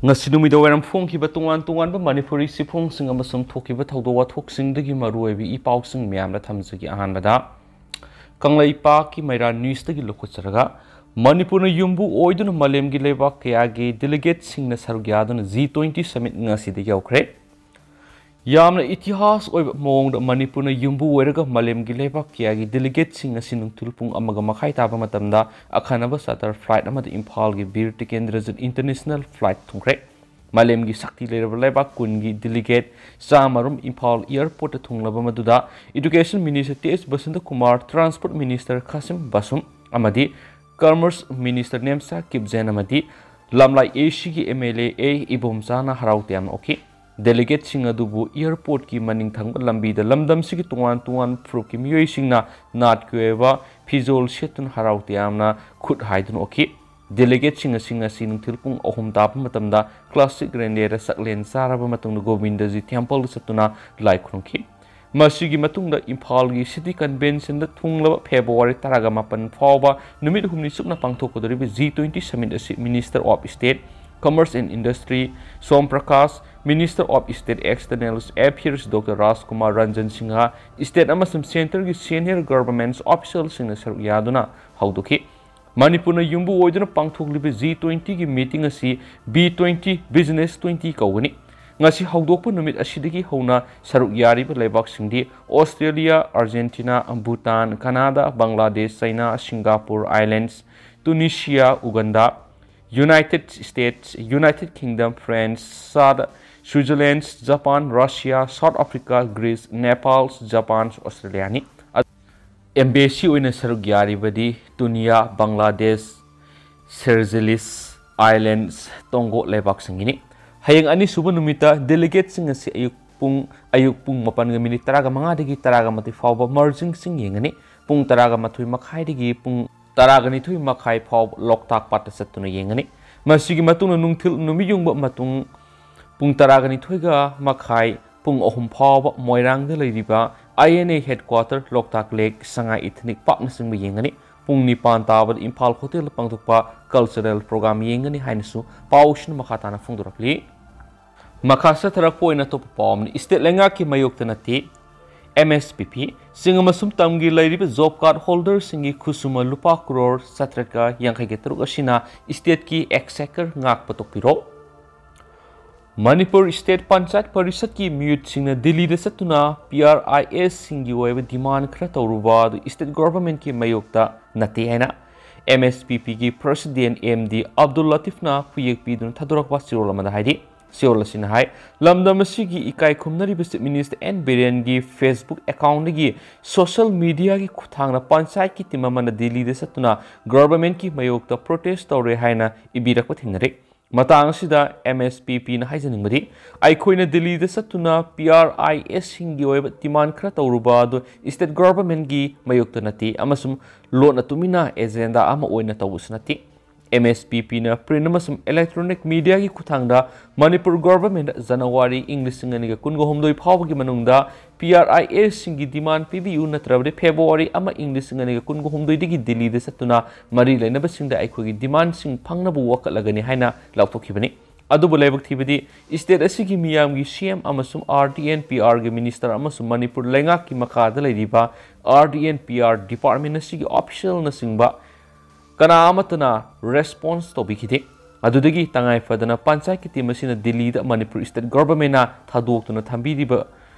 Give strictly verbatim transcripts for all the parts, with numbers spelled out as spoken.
ꯉꯁꯤ ꯅꯨꯃꯤꯗꯥꯡ ꯋꯥꯏꯔꯝ ꯐꯣꯡꯈꯤꯕ ꯇꯣꯉꯥꯟ ꯇꯣꯉꯥꯟꯕ ꯃꯅꯤꯄꯨꯔꯤ ꯆꯦꯐꯣꯡꯁꯤꯡ ꯑꯃꯁꯨꯡ ꯊꯣꯛꯈꯤꯕ ꯊꯧꯗꯣꯛ ꯋꯥꯊꯣꯛꯁꯤꯡꯗꯒꯤ ꯃꯔꯨꯑꯣꯏꯕ ꯏ ꯄꯥꯎꯁꯤꯡ ꯃꯌꯥꯝꯗ ꯊꯝꯖꯒꯦ꯫ ꯑꯍꯥꯟꯕꯗ, ꯀꯪꯂꯩꯄꯥꯛꯀꯤ ꯃꯩꯔꯥ ꯅ꯭ꯌꯨꯁꯇꯒꯤ ꯂꯧꯈꯠꯆꯔꯒ, ꯃꯅꯤꯄꯨꯔꯅ ꯌꯨꯝꯕꯨ ꯑꯣꯏꯗꯨꯅ ꯃꯥꯂꯦꯝꯒꯤ ꯂꯩꯕꯥꯛ ꯀꯌꯥꯒꯤ delegateꯁꯤꯡꯅ ꯁꯔꯨꯛ ꯌꯥꯗꯨꯅ G twenty summitꯅ ꯑꯁꯤꯗ ꯌꯧꯈ꯭ꯔꯦ꯫ ꯌꯥꯝꯅ ꯏꯇꯤꯍꯥꯁ ꯑꯣꯏꯕ ꯃꯑꯣꯡꯗ ꯃꯅꯤꯄꯨꯔꯅ ꯌꯨꯝꯕꯨ ꯑꯣꯏꯔꯒ ꯃꯥꯂꯦꯝꯒꯤ ꯂꯩꯕꯥꯛ ꯀꯌꯥꯒꯤ delegateꯁꯤꯡ ꯑꯁꯤ ꯅꯨꯡꯊꯤꯜ ꯄꯨꯡ ꯑꯃꯒ ꯃꯈꯥꯏ ꯇꯥꯕ ꯃꯇꯝꯗ ꯑꯈꯟꯅꯕ charter flight ꯑꯃꯗ ꯏꯝꯐꯥꯜꯒꯤ ꯕꯤꯔ ꯇꯤꯀꯦꯟꯗ꯭ꯔꯖꯤꯠ International Flight ꯊꯨꯡꯈ꯭ꯔꯦ꯫ ꯃꯥꯂꯦꯝꯒꯤ ꯁꯛꯇꯤ ꯂꯩꯔꯕ ꯂꯩꯕꯥꯛ ꯀꯨꯟꯒꯤ delegate ꯆꯥꯝꯃ ꯔꯣꯝ ꯏꯝꯐꯥꯜ airportꯇ ꯊꯨꯡꯂꯕ ꯃꯗꯨꯗ Education Minister T H Basanta Kumar, Transport Minister ꯈꯥꯁꯤꯝ ꯕꯥꯁꯨꯝ ꯑꯃꯗꯤ Commerce Minister ꯅꯦꯝꯆꯥ ꯀꯤꯞꯖꯦꯟ ꯑꯃꯗꯤ ꯂꯝꯂꯥꯏ ACꯒꯤ MLA A ꯏꯕꯣꯝꯆꯥꯅ ꯍꯔꯥꯎ ꯇꯌꯥꯝꯅ ꯑꯣꯛꯈꯤ꯫ Delegateꯁꯤꯡ ꯑꯗꯨꯕꯨ airportꯀꯤ ꯃꯅꯤꯡ ꯊꯪꯕ ꯂꯝꯕꯤꯗ ꯂꯝꯗꯝꯁꯤꯒꯤ ꯇꯣꯉꯥꯟ ꯇꯣꯉꯥꯟꯕ ꯐꯨꯔꯨꯞꯀꯤ ꯃꯤꯑꯣꯏꯁꯤꯡꯅ ꯅꯥꯠꯀꯤ ꯑꯣꯏꯕ ꯐꯤꯖꯣꯜ ꯁꯦꯠꯇꯨꯅ ꯍꯔꯥꯎ ꯇꯌꯥꯝꯅ ꯈꯨꯠ ꯍꯥꯏꯗꯨꯅ ꯑꯣꯛꯈꯤ꯫ Delegateꯁꯤꯡ ꯑꯁꯤ ꯉꯁꯤ ꯅꯨꯡꯊꯤꯜ ꯄꯨꯡ ꯑꯍꯨꯝ ꯇꯥꯕ ꯃꯇꯝꯗ classic ꯔꯦꯟꯗꯦꯗ ꯆꯥꯛꯂꯦꯟ ꯆꯥꯔꯕ ꯃꯇꯨꯡꯗ ꯒꯣꯕꯤꯟꯗꯖꯤ templeꯗ ꯆꯠꯇꯨꯅ ꯂꯥꯏ ꯈꯨꯔꯨꯝꯈꯤ꯫ ꯃꯁꯤꯒꯤ ꯃꯇꯨꯡꯗ ꯏꯝꯐꯥꯜꯒꯤ City Conventionꯗ ꯊꯨꯡꯂꯕ February ꯇꯔꯥꯒ ꯃꯥꯄꯟ ꯐꯥꯎꯕ ꯅꯨꯃꯤꯠ ꯍꯨꯝꯅꯤ ꯆꯨꯞꯅ ꯄꯥꯡꯊꯣꯛꯀꯗꯧꯔꯤꯕ G twenty summit ꯑꯁꯤ Minister of State, Commerce and Industry ꯁꯣꯝ Prakash, Minister of State External Affairs Doctor Rajkumar Ranjan Singh, state ꯑꯃꯁꯨꯡ centreꯒꯤ senior government officialꯁꯤꯡꯅ ꯁꯔꯨꯛ ꯌꯥꯗꯨꯅ ꯍꯧꯗꯣꯛꯈꯤ꯫ ꯃꯅꯤꯄꯨꯔꯅ ꯌꯨꯝꯕꯨ ꯑꯣꯏꯗꯨꯅ ꯄꯥꯡꯊꯣꯛꯂꯤꯕ G twentyꯒꯤ meeting ꯑꯁꯤ B twenty Business twenty ꯀꯧꯒꯅꯤ꯫ ꯉꯁꯤ ꯍꯧꯗꯣꯛꯄ ꯅꯨꯃꯤꯠ ꯑꯁꯤꯗꯒꯤ ꯍꯧꯅ ꯁꯔꯨꯛ ꯌꯥꯔꯤꯕ ꯂꯩꯕꯥꯛꯁꯤꯡꯗꯤ Australia, Argentina, Bhutan, Canada, Bangladesh, China, Singapore, Islands, Tunisia, Uganda, United States, United Kingdom, France, SAD, Switzerland, Japan, Russia, South Africa, Greece, Nepal, Japan, Australiaꯅꯤ꯫ Embassy ꯑꯣꯏꯅ ꯁꯔꯨꯛ ꯌꯥꯔꯤꯕꯗꯤ ꯇꯨꯅꯤꯌꯥ, ꯕꯪꯒ꯭ꯂꯥꯗꯦꯁ, ꯁꯦꯔꯖꯦꯂꯤꯁ ꯑꯥꯏꯂꯦꯟꯁ, ꯇꯣꯡꯒꯣ ꯂꯩꯕꯥꯛꯁꯤꯡꯒꯤꯅꯤ꯫ ꯍꯌꯦꯡ ꯑꯅꯤꯁꯨꯕ ꯅꯨꯃꯤꯠꯇ delegateꯁꯤꯡ ꯑꯁꯤ ꯑꯌꯨꯛ ꯄꯨꯡ, ꯑꯌꯨꯛ ꯄꯨꯡ ꯃꯥꯄꯟꯒ ꯃꯤꯅꯤꯠ ꯇꯔꯥꯒ ꯃꯉꯥꯗꯒꯤ ꯇꯔꯥꯒ ꯃꯥꯊꯣꯏ ꯐꯥꯎꯕ mergingꯁꯤꯡ ꯌꯦꯡꯒꯅꯤ꯫ ꯄꯨꯡ ꯇꯔꯥꯒ ꯃꯥꯊꯣꯏ ꯃꯈꯥꯏꯗꯒꯤ ꯄꯨꯡ ꯇꯔꯥꯒ ꯅꯤꯊꯣꯏ ꯃꯈꯥꯏ ꯐꯥꯎꯕ ꯂꯣꯛꯇꯥꯛ ꯄꯥꯠꯇ ꯆꯠꯇꯨꯅ ꯌꯦꯡꯒꯅꯤ꯫ ꯃꯁꯤꯒꯤ ꯃꯇꯨꯡꯗ ꯅꯨꯡꯊꯤꯜ ꯅꯨꯃꯤꯠ ꯌꯨꯡꯕ ꯃꯇꯨꯡ ꯄꯨꯡ ꯇꯔꯥꯒ ꯅꯤꯊꯣꯏꯒ ꯃꯈꯥꯏ ꯄꯨꯡ ꯑꯍꯨꯝ ꯐꯥꯎꯕ ꯃꯣꯏꯔꯥꯡꯗ ꯂꯩꯔꯤꯕ INA headquarter, ꯂꯣꯛꯇꯥꯛ Lake, ꯁꯉꯥꯏ Ethnic Parkꯅꯆꯤꯡꯕ ꯌꯦꯡꯒꯅꯤ꯫ ꯄꯨꯡ ꯅꯤꯄꯥꯟ ꯇꯥꯕꯗ ꯏꯝꯐꯥꯜ ꯍꯣꯇꯦꯜꯗ ꯄꯥꯡꯊꯣꯛꯄ ꯀꯜꯆꯔꯦꯜ ꯄ꯭ꯔꯣꯒ꯭ꯔꯥꯝ ꯌꯦꯡꯒꯅꯤ ꯍꯥꯏꯅꯁꯨ ꯄꯥꯎꯁꯤꯅ ꯃꯈꯥ ꯇꯥꯅ ꯐꯣꯡꯗꯣꯔꯛꯂꯤ꯫ ꯃꯈꯥ ꯆꯠꯊꯔꯛꯄ ꯑꯣꯏꯅ ꯑꯇꯣꯞꯄ ꯄꯥꯎ ꯑꯃꯅ, ꯏꯁꯇꯦꯠ ꯂꯩꯉꯥꯛꯀꯤ ꯃꯥꯌꯣꯛꯇ ꯅꯠꯇꯦ, ꯑꯦꯝ ꯑꯦꯁ ꯄꯤ ꯄꯤ꯫ ꯆꯤꯡ ꯑꯃꯁꯨꯡ ꯇꯝꯒꯤ ꯂꯩꯔꯤꯕ ꯖꯣꯕ ꯀꯥꯔꯗ ꯍꯣꯜꯗꯔꯁꯤꯡꯒꯤ ꯈꯨꯠꯁꯨꯃꯟ ꯂꯨꯄꯥ ꯀ꯭ꯔꯣꯔ ꯆꯥꯇ꯭ꯔꯦꯠꯀ ꯌꯥꯡꯈꯩꯒ ꯇꯔꯨꯛ ꯑꯁꯤꯅ ꯏꯁꯇꯦꯠꯀꯤ ꯑꯦꯛꯁꯦꯀꯔ ꯉꯥꯛꯄ ꯇꯣꯛꯄꯤꯔꯣ꯫ ꯃꯅꯤꯄꯨꯔ ꯏꯁꯇꯦꯠ ꯄꯟꯆꯥꯌꯠ ꯄꯔꯤꯁꯠꯀꯤ ꯃꯤꯍꯨꯠꯁꯤꯡꯅ ꯗꯤꯜꯂꯤꯗ ꯆꯠꯇꯨꯅ ꯄꯤ ꯑꯥꯔ ꯑꯥꯏ ꯑꯦꯁꯁꯤꯡꯒꯤ ꯑꯣꯏꯕ ꯗꯤꯃꯥꯟ ꯈꯔ ꯇꯧꯔꯨꯕ ꯑꯗꯨ ꯏꯁꯇꯦꯠ ꯒꯣꯚꯔꯟꯃꯦꯟꯠꯀꯤ ꯃꯥꯌꯣꯛꯇ ꯅꯠꯇꯦ ꯍꯥꯏꯅ ꯑꯦꯝ ꯑꯦꯁ ꯄꯤ ꯄꯤꯒꯤ ꯄ꯭ꯔꯁꯤꯗꯦꯟꯠ ꯑꯦꯝ ꯗꯤ ꯑꯕꯗꯨꯜ ꯂꯇꯤꯐꯅ ꯈꯨꯌꯦꯛ ꯄꯤꯗꯨꯅ ꯊꯥꯗꯣꯔꯛꯄ ꯆꯦꯔꯣꯜ ꯑꯃꯗ ꯍꯥꯏꯔꯤ꯫ ꯆꯦꯔꯣꯜ ꯑꯁꯤꯅ ꯍꯥꯏ, ꯂꯝꯗꯝ ꯑꯁꯤꯒꯤ ꯏꯀꯥꯏ ꯈꯨꯝꯅꯔꯤꯕ ꯆꯤꯐ ꯃꯤꯅꯤꯁꯇꯔ ꯑꯦꯟ ꯕꯤꯔꯦꯟꯒꯤ ꯐꯦꯁꯕꯨꯛ ꯑꯦꯀꯥꯎꯟꯗꯒꯤ ꯁꯣꯁꯤꯌꯦꯜ ꯃꯤꯗꯤꯌꯥꯒꯤ ꯈꯨꯠꯊꯥꯡꯗ ꯄꯟꯆꯥꯌꯠꯀꯤ ꯇꯤꯝ ꯑꯃꯅ ꯗꯤꯜꯂꯤꯗ ꯆꯠꯇꯨꯅ ꯒꯣꯚꯔꯟꯃꯦꯟꯠꯀꯤ ꯃꯥꯌꯣꯛꯇ ꯄ꯭ꯔꯣꯇꯦꯁ ꯇꯧꯔꯦ ꯍꯥꯏꯅ ꯏꯕꯤꯔꯛꯄ ꯊꯦꯡꯅꯔꯦ꯫ ꯃꯇꯥꯡ ꯑꯁꯤꯗ ꯑꯦꯝ ꯑꯦꯁ ꯄꯤ ꯄꯤꯅ ꯍꯥꯏꯖꯅꯤꯡꯕꯗꯤ, ꯑꯩꯈꯣꯏꯅ ꯗꯤꯜꯂꯤꯗ ꯆꯠꯇꯨꯅ ꯄꯤ ꯑꯥꯔ ꯑꯥꯏ ꯑꯦꯁꯁꯤꯡꯒꯤ ꯑꯣꯏꯕ ꯗꯤꯃꯥꯟ ꯈꯔ ꯇꯧꯔꯨꯕ ꯑꯗꯨ ꯏꯁꯇꯦꯠ ꯒꯣꯚꯔꯟꯃꯦꯟꯠꯀꯤ ꯃꯥꯌꯣꯛꯇ ꯅꯠꯇꯦ ꯑꯃꯁꯨꯡ ꯂꯣꯠꯅ ꯇꯨꯃꯤꯟꯅ ꯑꯦꯖꯦꯟꯗꯥ ꯑꯃ ꯑꯣꯏꯅ ꯇꯧꯕꯁꯨ ꯅꯠꯇꯦ꯫ ꯑꯦꯝ ꯑꯦꯁ ꯄꯤ ꯄꯤꯅ ꯄ꯭ꯔꯤꯟꯠ ꯑꯃꯁꯨꯡ ꯏꯂꯦꯛꯇ꯭ꯔꯣꯅꯤꯛ ꯃꯤꯗꯤꯌꯥꯒꯤ ꯈꯨꯠꯊꯥꯡꯗ ꯃꯅꯤꯄꯨꯔ ꯒꯣꯚꯔꯟꯃꯦꯟꯠ ꯖꯅꯋꯥꯔꯤ ꯏꯪ ꯂꯤꯁꯤꯡ ꯑꯅꯤꯒ ꯀꯨꯟꯒ ꯍꯨꯝꯗꯣꯏ ꯐꯥꯎꯕꯒꯤ ꯃꯅꯨꯡꯗ ꯄꯤ ꯑꯥꯔ ꯑꯥꯏ ꯑꯦꯁꯁꯤꯡꯒꯤ ꯗꯤꯃꯥꯟ ꯄꯤꯕꯤꯌꯨ, ꯅꯠꯇ꯭ꯔꯕꯗꯤ ꯐꯦꯕ꯭ꯔꯨꯋꯥꯔꯤ ꯑꯃ ꯏꯪ ꯂꯤꯁꯤꯡ ꯑꯅꯤꯒ ꯀꯨꯟꯒ ꯍꯨꯝꯗꯣꯏꯗꯒꯤ ꯗꯤꯜꯂꯤꯗ ꯆꯠꯇꯨꯅ ꯃꯔꯤ ꯂꯩꯅꯕꯁꯤꯡꯗ ꯑꯩꯈꯣꯏꯒꯤ ꯗꯤꯃꯥꯟꯁꯤꯡ ꯐꯪꯅꯕ ꯋꯥꯀꯠꯂꯒꯅꯤ ꯍꯥꯏꯅ ꯂꯥꯎꯊꯣꯛꯈꯤꯕꯅꯤ꯫ ꯑꯗꯨꯕꯨ ꯂꯥꯏꯕꯛ ꯊꯤꯕꯗꯤ, ꯏꯁꯇꯦꯠ ꯑꯁꯤꯒꯤ ꯃꯤꯌꯥꯝꯒꯤ ꯁꯤ ꯑꯦꯝ ꯑꯃꯁꯨꯡ ꯑꯥꯔ ꯗꯤ ꯑꯦꯟ ꯄꯤ ꯑꯥꯔꯒꯤ ꯃꯤꯅꯤꯁꯇꯔ ꯑꯃꯁꯨꯡ ꯃꯅꯤꯄꯨꯔ ꯂꯩꯉꯥꯛꯀꯤ ꯃꯈꯥꯗ ꯂꯩꯔꯤꯕ R D N P R department ꯑꯁꯤꯒꯤ ꯑꯣꯐꯤꯁꯤꯌꯦꯜꯅꯆꯤꯡꯕ ꯀꯅꯥ ꯑꯃꯠꯇꯅ ꯔꯦꯁꯄꯣꯟꯁ ꯇꯧꯕꯤꯈꯤꯗꯦ꯫ ꯑꯗꯨꯗꯒꯤ ꯇꯉꯥꯏ ꯐꯗꯅ ꯄꯟꯆꯥꯌꯠꯀꯤ ꯇꯤꯝ ꯑꯁꯤꯅ ꯗꯤꯜꯂꯤꯗ ꯃꯅꯤꯄꯨꯔ ꯏꯁꯇꯦꯠ ꯒꯣꯚꯔꯟꯃꯦꯟꯠꯅ ꯊꯥꯗꯣꯛꯇꯨꯅ ꯊꯝꯕꯤꯔꯤꯕ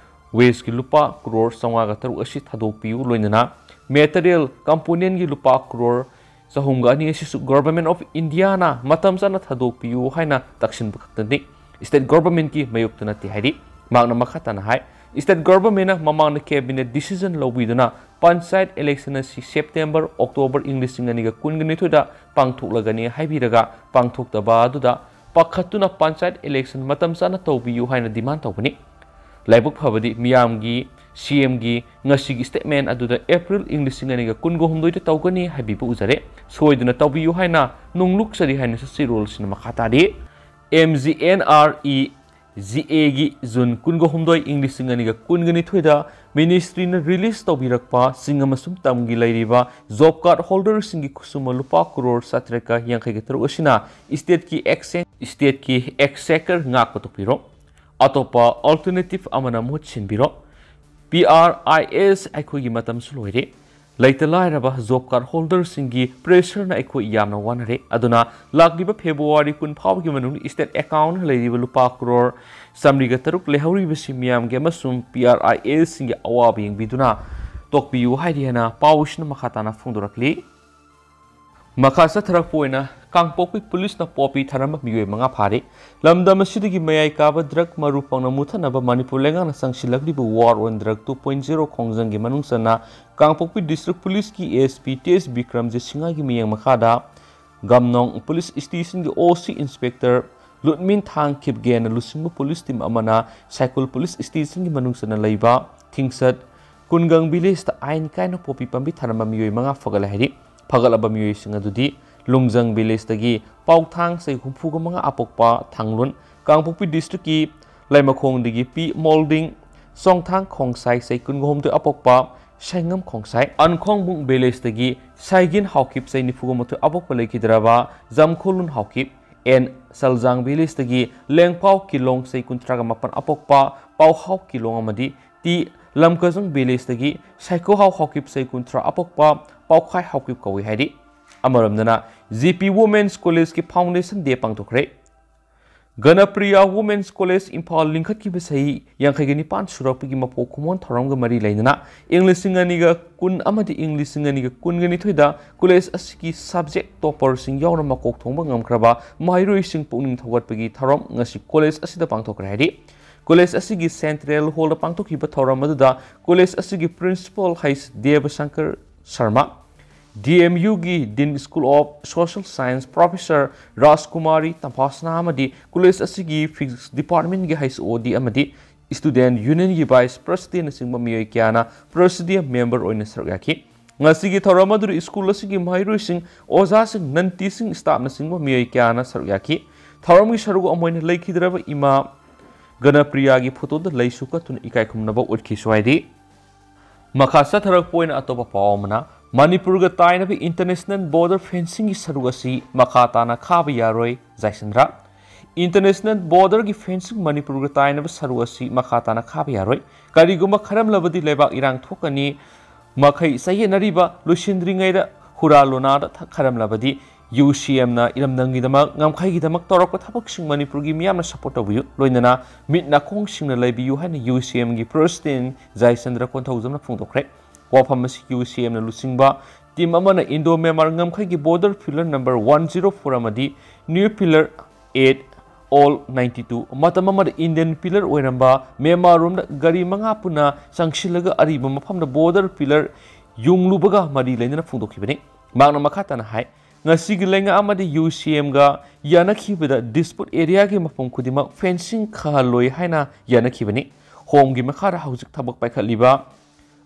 ꯋꯦꯖꯀꯤ ꯂꯨꯄꯥ ꯀ꯭ꯔꯣꯔ ꯆꯥꯝꯃꯉꯥꯒ ꯇꯔꯨꯛ ꯑꯁꯤ ꯊꯥꯗꯣꯛꯄꯤꯌꯨ, ꯂꯣꯏꯅꯅ ꯃꯦꯇꯔꯤꯌꯦꯜ ꯀꯝꯄꯣꯅꯦꯟꯠꯀꯤ ꯂꯨꯄꯥ ꯀ꯭ꯔꯣꯔ ꯆꯍꯨꯝꯒ ꯑꯅꯤ ꯑꯁꯤꯁꯨ ꯒꯣꯚꯔꯟꯃꯦꯟꯠ ꯑꯣꯐ ꯏꯟꯗꯤꯌꯥꯅ ꯃꯇꯝ ꯆꯥꯅ ꯊꯥꯗꯣꯛꯄꯤꯌꯨ ꯍꯥꯏꯅ ꯇꯛꯁꯤꯟꯕ ꯈꯛꯇꯅꯤ, ꯏꯁꯇꯦꯠ ꯒꯣꯚꯔꯟꯃꯦꯟꯠꯀꯤ ꯃꯥꯌꯣꯛꯇ ꯅꯠꯇꯦ ꯍꯥꯏꯔꯤ꯫ ꯃꯍꯥꯛꯅ ꯃꯈꯥ ꯇꯥꯅ ꯍꯥꯏ, ꯏꯁꯇꯦꯠ ꯒꯣꯚꯔꯟꯃꯦꯟꯠꯅ ꯃꯃꯥꯡꯗ ꯀꯦꯕꯤꯅꯦꯠ ꯗꯤꯁꯤꯖꯟ ꯂꯧꯕꯤꯗꯨꯅ ꯄꯟꯆꯥꯌꯠ ꯏꯂꯦꯛꯁꯟ ꯑꯁꯤ ꯁꯦꯞꯇꯦꯝꯕꯔ, ꯑꯣꯛꯇꯣꯕꯔ ꯏꯪ ꯂꯤꯁꯤꯡ ꯑꯅꯤꯒ ꯀꯨꯟꯒ ꯅꯤꯊꯣꯏꯗ ꯄꯥꯡꯊꯣꯛꯂꯒꯅꯤ ꯍꯥꯏꯕꯤꯔꯒ, ꯄꯥꯡꯊꯣꯛꯇꯕ ꯑꯗꯨꯗ ꯄꯥꯈꯠꯇꯨꯅ ꯄꯟꯆꯥꯌꯠ ꯏꯂꯦꯛꯁꯟ ꯃꯇꯝ ꯆꯥꯅ ꯇꯧꯕꯤꯌꯨ ꯍꯥꯏꯅ ꯗꯤꯃꯥꯟ ꯇꯧꯕꯅꯤ꯫ ꯂꯥꯏꯕꯛ ꯐꯕꯗꯤ, ꯃꯤꯌꯥꯝꯒꯤ ꯁꯤ ꯑꯦꯝꯒꯤ ꯉꯁꯤꯒꯤ ꯁ꯭ꯇꯦꯠꯃꯦꯟ ꯑꯗꯨꯗ ꯑꯦꯄ꯭ꯔꯤꯜ ꯏꯪ ꯂꯤꯁꯤꯡ ꯑꯅꯤꯒ ꯀꯨꯟꯒ ꯍꯨꯝꯗꯣꯏꯗ ꯇꯧꯒꯅꯤ ꯍꯥꯏꯕꯤꯕ ꯎꯖꯔꯦ꯫ ꯁꯣꯏꯗꯅ ꯇꯧꯕꯤꯌꯨ ꯍꯥꯏꯅ ꯅꯣꯡꯂꯨꯛꯆꯔꯤ ꯍꯥꯏꯅꯁꯨ ꯆꯦꯔꯣꯜꯁꯤꯅ ꯃꯈꯥ ꯇꯥꯔꯤ꯫ M G N R E G ꯑꯦꯒꯤ ꯖꯨꯟ ꯀꯨꯟꯒ ꯍꯨꯝꯗꯣꯏ ꯏꯪ ꯂꯤꯁꯤꯡ ꯑꯅꯤꯒ ꯀꯨꯟꯒ ꯅꯤꯊꯣꯏꯗ ꯃꯤꯅꯤꯁꯇ꯭ꯔꯤꯅ ꯔꯤꯂꯤꯁ ꯇꯧꯕꯤꯔꯛꯄ ꯁꯤꯡ ꯑꯃꯁꯨꯡ ꯇꯝꯒꯤ ꯂꯩꯔꯤꯕ ꯖꯣꯕ ꯀꯥꯔꯗ ꯍꯣꯜꯗꯔꯁꯤꯡꯒꯤ ꯈꯨꯠꯁꯨꯃ ꯂꯨꯄꯥ ꯀ꯭ꯔꯣꯔ ꯆꯥꯇ꯭ꯔꯦꯠꯀ ꯌꯥꯡꯈꯩꯒ ꯇꯔꯨꯛ ꯑꯁꯤꯅ ꯏꯁꯇꯦꯠꯀꯤ ꯑꯦꯛꯁꯦꯟ ꯏꯁꯇꯦꯠꯀꯤ ꯑꯦꯛꯁꯦꯀꯔ ꯉꯥꯛꯄ ꯇꯣꯛꯄꯤꯔꯣ꯫ ꯑꯇꯣꯞꯄ ꯑꯜꯇꯔꯅꯦꯇꯤꯚ ꯑꯃꯅ ꯃꯍꯨꯠ ꯁꯤꯟꯕꯤꯔꯣ꯫ ꯄꯤ ꯑꯥꯔ ꯑꯥꯏ ꯑꯦꯁ ꯑꯩꯈꯣꯏꯒꯤ ꯃꯇꯝꯁꯨ ꯂꯣꯏꯔꯦ꯫ ꯂꯩꯇ ꯂꯥꯏꯔꯕ ꯖꯣꯕ ꯀꯥꯔꯗ ꯍꯣꯜꯗꯔꯁꯤꯡꯒꯤ ꯄ꯭ꯔꯦꯁꯔꯅ ꯑꯩꯈꯣꯏ ꯌꯥꯝꯅ ꯋꯥꯅꯔꯦ꯫ ꯑꯗꯨꯅ ꯂꯥꯛꯂꯤꯕ ꯐꯦꯕ꯭ꯔꯨꯋꯥꯔꯤ ꯀꯨꯟ ꯐꯥꯎꯕꯒꯤ ꯃꯅꯨꯡꯗ ꯏꯁꯇꯦꯠ ꯑꯦꯀꯥꯎꯟꯗ ꯂꯩꯔꯤꯕ ꯂꯨꯄꯥ ꯀ꯭ꯔꯣꯔ ꯆꯥꯃꯔꯤꯒ ꯇꯔꯨꯛ ꯂꯩꯍꯧꯔꯤꯕꯁꯤ ꯃꯤꯌꯥꯝꯒꯤ ꯑꯃꯁꯨꯡ ꯄꯤ ꯑꯥꯔ ꯑꯥꯏ ꯑꯦꯁꯁꯤꯡꯒꯤ ꯑꯋꯥꯕ ꯌꯦꯡꯕꯤꯗꯨꯅ ꯇꯣꯛꯄꯤꯌꯨ ꯍꯥꯏꯔꯤ ꯍꯥꯏꯅ ꯄꯥꯎꯁꯤꯅ ꯃꯈꯥ ꯇꯥꯅ ꯐꯣꯡꯗꯣꯔꯛꯂꯤ꯫ ꯃꯈꯥ ꯆꯠꯊꯔꯛꯄ ꯑꯣꯏꯅ ꯀꯥꯡꯄꯣꯛꯄꯤ ꯄꯨꯂꯤꯁꯅ ꯄꯣꯄꯤ ꯊꯥꯔꯝꯕ ꯃꯤꯑꯣꯏ ꯃꯉꯥ ꯐꯥꯔꯦ꯫ ꯂꯝꯗꯝ ꯑꯁꯤꯗꯒꯤ ꯃꯌꯥꯏ ꯀꯥꯕ ꯗ꯭ꯔꯒ ꯃꯔꯨ ꯐꯪꯅ ꯃꯨꯊꯠꯅꯕ ꯃꯅꯤꯄꯨꯔ ꯂꯩꯉꯥꯛꯅ ꯆꯪꯁꯤꯜꯂꯛꯂꯤꯕ ꯋꯥꯔ ꯑꯣꯟ ꯗ꯭ꯔꯒ ꯇꯨ ꯄꯣꯏꯟ ꯖꯤꯔꯣ ꯈꯣꯡꯖꯪꯒꯤ ꯃꯅꯨꯡ ꯆꯟꯅ ꯀꯥꯡꯄꯣꯛꯄꯤ ꯗꯤꯁꯇ꯭ꯔꯤꯛ ꯄꯨꯂꯤꯁꯀꯤ ꯑꯦ ꯑꯦꯁ ꯄꯤ ꯇꯦꯖ ꯕꯤꯀ꯭ꯔꯝꯖꯤꯠ ꯁꯤꯡꯍꯒꯤ ꯃꯤꯠꯌꯦꯡ ꯃꯈꯥꯗ ꯒꯝꯅꯣꯡ ꯄꯨꯂꯤꯁ ꯁ꯭ꯇꯦꯁꯟꯒꯤ ꯑꯣ ꯁꯤ ꯏꯟꯁꯄꯦꯛꯇꯔ ꯂꯨꯠꯃꯤꯟ ꯊꯥꯡ ꯈꯤꯞꯒꯦꯅ ꯂꯨꯆꯤꯡꯕ ꯄꯨꯂꯤꯁ ꯇꯤꯝ ꯑꯃꯅ ꯁꯥꯏꯀꯨꯜ ꯄꯨꯂꯤꯁ ꯁ꯭ꯇꯦꯁꯟꯒꯤ ꯃꯅꯨꯡ ꯆꯟꯅ ꯂꯩꯕ ꯊꯤꯡꯁꯠ ꯀꯨꯟꯒꯪ ꯚꯤꯂꯦꯖꯇ ꯑꯥꯏꯟ ꯀꯥꯏꯅ ꯄꯣꯄꯤ ꯄꯥꯝꯕꯤ ꯊꯥꯔꯝꯕ ꯃꯤꯑꯣꯏ ꯃꯉꯥ ꯐꯒꯠꯂꯦ ꯍꯥꯏꯔꯤ꯫ ꯐꯒꯠꯂꯕ ꯃꯤꯑꯣꯏꯁꯤꯡ ꯑꯗꯨꯗꯤ ꯂꯨꯡꯖꯪ ꯚꯤꯂꯦꯖꯇꯒꯤ ꯄꯥꯎꯊꯥꯡ ꯆꯍꯤ ꯍꯨꯝꯐꯨꯒ ꯃꯉꯥ ꯑꯄꯣꯛꯄ ꯊꯥꯡꯂꯨꯟ, ꯀꯥꯡꯄꯣꯛꯄꯤ ꯗꯤꯁꯇ꯭ꯔꯤꯛꯀꯤ ꯂꯩꯃꯈꯣꯡꯗꯒꯤ ꯄꯤ ꯃꯣꯜꯗꯤꯡ, ꯆꯣꯡꯊꯥꯡ ꯈꯣꯡꯁꯥꯏ ꯆꯍꯤ ꯀꯨꯟꯒ ꯍꯨꯝꯗꯣꯏ ꯑꯄꯣꯛꯄ ꯁꯩꯉꯝ ꯈꯣꯡꯁꯥꯏ, ꯑꯟꯈꯣꯡꯕꯨꯡ ꯚꯤꯂꯦꯖꯇꯒꯤ ꯁꯥꯏꯒꯤꯟ ꯍꯥꯎꯈꯤꯞ ꯆꯍꯤ ꯅꯤꯐꯨꯒ ꯃꯥꯊꯣꯏ ꯑꯄꯣꯛꯄ ꯂꯩꯈꯤꯗ꯭ꯔꯕ ꯖꯝꯈꯣꯂꯨꯟ ꯍꯥꯎꯈꯤꯞ, ꯑꯦꯟ ꯁꯜꯖꯥꯡ ꯚꯤꯂꯦꯖꯇꯒꯤ ꯂꯦꯡꯄꯥꯎ ꯀꯤꯂꯣꯡ ꯆꯍꯤ ꯀꯨꯟꯊ꯭ꯔꯥꯒ ꯃꯥꯄꯟ ꯑꯄꯣꯛꯄ ꯄꯥꯎꯍꯥꯎ ꯀꯤꯂꯣꯡ ꯑꯃꯗꯤ ꯇꯤ ꯂꯝꯀꯖꯪ ꯚꯤꯂꯦꯖꯇꯒꯤ ꯁꯥꯏꯀꯣꯍꯥꯎ ꯍꯥꯎꯈꯤꯞ ꯆꯍꯤ ꯀꯨꯟꯊ꯭ꯔꯥ ꯑꯄꯣꯛꯄ ꯄꯥꯎꯈꯥꯏ ꯍꯥꯎꯈꯤꯞ ꯀꯧꯏ ꯍꯥꯏꯔꯤ꯫ ꯑꯃꯔꯣꯝꯗꯅ ꯖꯤ ꯄꯤ ꯋꯨꯃꯦꯟꯁ ꯀꯣꯂꯦꯖꯀꯤ ꯐꯥꯎꯟꯗꯦꯁꯟ ꯗꯦ ꯄꯥꯡꯊꯣꯛꯈ꯭ꯔꯦ꯫ ꯒꯅꯄ꯭ꯔꯤꯌꯥ ꯋꯨꯃꯦꯟꯁ ꯀꯣꯂꯦꯖ ꯏꯝꯐꯥꯜ ꯂꯤꯡꯈꯠꯈꯤꯕ ꯆꯍꯤ ꯌꯥꯡꯈꯩꯒ ꯅꯤꯄꯥꯟ ꯁꯨꯔꯛꯄꯒꯤ ꯃꯄꯣꯛ ꯀꯨꯝꯑꯣꯟ ꯊꯧꯔꯝꯒ ꯃꯔꯤ ꯂꯩꯅꯅ ꯏꯪ ꯂꯤꯁꯤꯡ ꯑꯅꯤꯒ ꯀꯨꯟ ꯑꯃꯗꯤ ꯏꯪ ꯂꯤꯁꯤꯡ ꯑꯅꯤꯒ ꯀꯨꯟꯒ ꯅꯤꯊꯣꯏꯗ ꯀꯣꯂꯦꯖ ꯑꯁꯤꯒꯤ ꯁꯕꯖꯦꯛ ꯇꯣꯄꯔꯁꯤꯡ ꯌꯥꯎꯅ ꯃꯀꯣꯛ ꯊꯣꯡꯕ ꯉꯝꯈ꯭ꯔꯕ ꯃꯍꯩꯔꯣꯏꯁꯤꯡ ꯄꯨꯛꯅꯤꯡ ꯊꯧꯒꯠꯄꯒꯤ ꯊꯧꯔꯝ ꯉꯁꯤ ꯀꯣꯂꯦꯖ ꯑꯁꯤꯗ ꯄꯥꯡꯊꯣꯛꯈ꯭ꯔꯦ ꯍꯥꯏꯔꯤ꯫ ꯀꯣꯂꯦꯖ ꯑꯁꯤꯒꯤ ꯁꯦꯟꯇ꯭ꯔꯦꯜ ꯍꯣꯜꯗ ꯄꯥꯡꯊꯣꯛꯈꯤꯕ ꯊꯧꯔꯝ ꯑꯗꯨꯗ ꯀꯣꯂꯦꯖ ꯑꯁꯤꯒꯤ ꯄ꯭ꯔꯤꯟꯁꯤꯄꯥꯜ ꯍꯩꯁ ꯗꯦꯕꯁꯪꯀꯔ ꯁꯔꯃ, ꯗꯤ ꯑꯦꯝ ꯌꯨꯒꯤ dean school of social science professor Rajkumari ꯇꯝꯐꯥꯁꯅꯥ ꯑꯃꯗꯤ ꯀꯣꯂꯦꯖ ꯑꯁꯤꯒꯤ ꯐꯤꯖꯤꯛꯁ ꯗꯤꯄꯥꯔꯠꯃꯦꯟꯒꯤ ꯍꯩꯁ ꯑꯣ ꯗꯤ ꯑꯃꯗꯤ ꯁ꯭ꯇꯨꯗꯦꯟꯠ ꯌꯨꯅꯤꯌꯟꯒꯤ ꯚꯥꯏꯁ ꯄ꯭ꯔꯦꯁꯤꯗꯦꯟꯠꯅꯆꯤꯡꯕ ꯃꯤꯑꯣꯏ ꯀꯌꯥꯅ ꯄ꯭ꯔꯦꯁꯤꯗꯤꯌꯝ ꯃꯦꯝꯕꯔ ꯑꯣꯏꯅ ꯁꯔꯨꯛ ꯌꯥꯈꯤ꯫ ꯉꯁꯤꯒꯤ ꯊꯧꯔꯝ ꯑꯗꯨꯗ ꯁ꯭ꯀꯨꯜ ꯑꯁꯤꯒꯤ ꯃꯍꯩꯔꯣꯏꯁꯤꯡ, ꯑꯣꯖꯥꯁꯤꯡ, ꯅꯟꯇꯤꯁꯤꯡ, ꯁ꯭ꯇꯥꯐꯅꯆꯤꯡꯕ ꯃꯤꯑꯣꯏ ꯀꯌꯥꯅ ꯁꯔꯨꯛ ꯌꯥꯈꯤ꯫ ꯊꯧꯔꯝꯒꯤ ꯁꯔꯨꯛ ꯑꯃ ꯑꯣꯏꯅ ꯂꯩꯈꯤꯗ꯭ꯔꯕ ꯏꯃꯥ ꯒꯅꯄ꯭ꯔꯤꯌꯥꯒꯤ ꯐꯣꯇꯣꯗ ꯂꯩꯁꯨ ꯀꯠꯇꯨꯅ ꯏꯀꯥꯏ ꯈꯨꯝꯅꯕ ꯎꯠꯈꯤꯁꯨ ꯍꯥꯏꯔꯤ꯫ ꯃꯈꯥ ꯆꯠꯊꯔꯛꯄ ꯑꯣꯏꯅ ꯑꯇꯣꯞꯄ ꯄꯥꯎ ꯑꯃꯅ, ꯃꯅꯤꯄꯨꯔꯒ ꯇꯥꯏꯅꯕ international border fencingꯒꯤ ꯁꯔꯨꯛ ꯑꯁꯤ ꯃꯈꯥ ꯇꯥꯅ ꯈꯥꯕ ꯌꯥꯔꯣꯏ, ꯖꯥꯏꯁꯟꯗ꯭ꯔ꯫ International borderꯒꯤ fencing ꯃꯅꯤꯄꯨꯔꯒ ꯇꯥꯏꯅꯕ ꯁꯔꯨꯛ ꯑꯁꯤ ꯃꯈꯥ ꯇꯥꯅ ꯈꯥꯕ ꯌꯥꯔꯣꯏ꯫ ꯀꯔꯤꯒꯨꯝꯕ ꯈꯔꯝꯂꯕꯗꯤ ꯂꯩꯕꯥꯛ ꯏꯔꯥꯡ ꯊꯣꯛꯀꯅꯤ꯫ ꯃꯈꯩ ꯆꯌꯦꯠꯅꯔꯤꯕ ꯂꯣꯏꯁꯤꯟꯗ꯭ꯔꯤꯉꯩꯗ ꯍꯨꯔꯥ ꯂꯣꯅꯥꯗ ꯊꯛ ꯈꯔꯝꯂꯕꯗꯤ UCMꯅ ꯏꯔꯝꯗꯝꯒꯤꯗꯃꯛ, ꯉꯝꯈꯩꯒꯤꯗꯃꯛ ꯇꯧꯔꯛꯄ ꯊꯕꯛꯁꯤꯡ ꯃꯅꯤꯄꯨꯔꯒꯤ ꯃꯤꯌꯥꯝꯅ support ꯇꯧꯕꯤꯌꯨ꯫ ꯂꯣꯏꯅꯅ ꯃꯤꯠ ꯅꯥꯀꯣꯡꯁꯤꯡꯅ ꯂꯩꯕꯤꯌꯨ ꯍꯥꯏꯅ UCMꯒꯤ president ꯖꯥꯏꯆꯟꯗ꯭ꯔ ꯀꯣꯟꯊꯧꯖꯝꯅ ꯐꯣꯡꯗꯣꯛꯈ꯭ꯔꯦ꯫ ꯋꯥꯐꯝ ꯑꯁꯤ UCMꯅ ꯂꯨꯆꯤꯡꯕ team ꯑꯃꯅ Indo-Myanmar ꯉꯝꯈꯩꯒꯤ border pillar number one zero four ꯑꯃꯗꯤ new pillar eight, all ninety two, ꯃꯇꯝ ꯑꯃꯗ Indian pillar ꯑꯣꯏꯔꯝꯕ ꯃ꯭ꯌꯥꯟꯃꯥꯔ ꯔꯣꯝꯗ ꯒꯥꯔꯤ ꯃꯉꯥ ꯄꯨꯟꯅ ꯆꯪꯁꯤꯜꯂꯒ ꯑꯔꯤꯕ ꯃꯐꯝꯗ border pillar ꯌꯨꯡꯂꯨꯕꯒ ꯃꯔꯤ ꯂꯩꯅꯅ ꯐꯣꯡꯗꯣꯛꯈꯤꯕꯅꯤ꯫ ꯃꯍꯥꯛꯅ ꯃꯈꯥ ꯇꯥꯅ ꯍꯥꯏ, ꯉꯁꯤꯒꯤ ꯂꯩꯉꯥꯛ ꯑꯃꯗꯤ UCMꯒ ꯌꯥꯅꯈꯤꯕꯗ dispute areaꯒꯤ ꯃꯐꯝ ꯈꯨꯗꯤꯡꯃꯛ fencing ꯈꯥꯍꯜꯂꯣꯏ ꯍꯥꯏꯅ ꯌꯥꯅꯈꯤꯕꯅꯤ꯫ ꯍꯣꯝꯒꯤ ꯃꯈꯥꯗ ꯍꯧꯖꯤꯛ ꯊꯕꯛ ꯄꯥꯏꯈꯠꯂꯤꯕ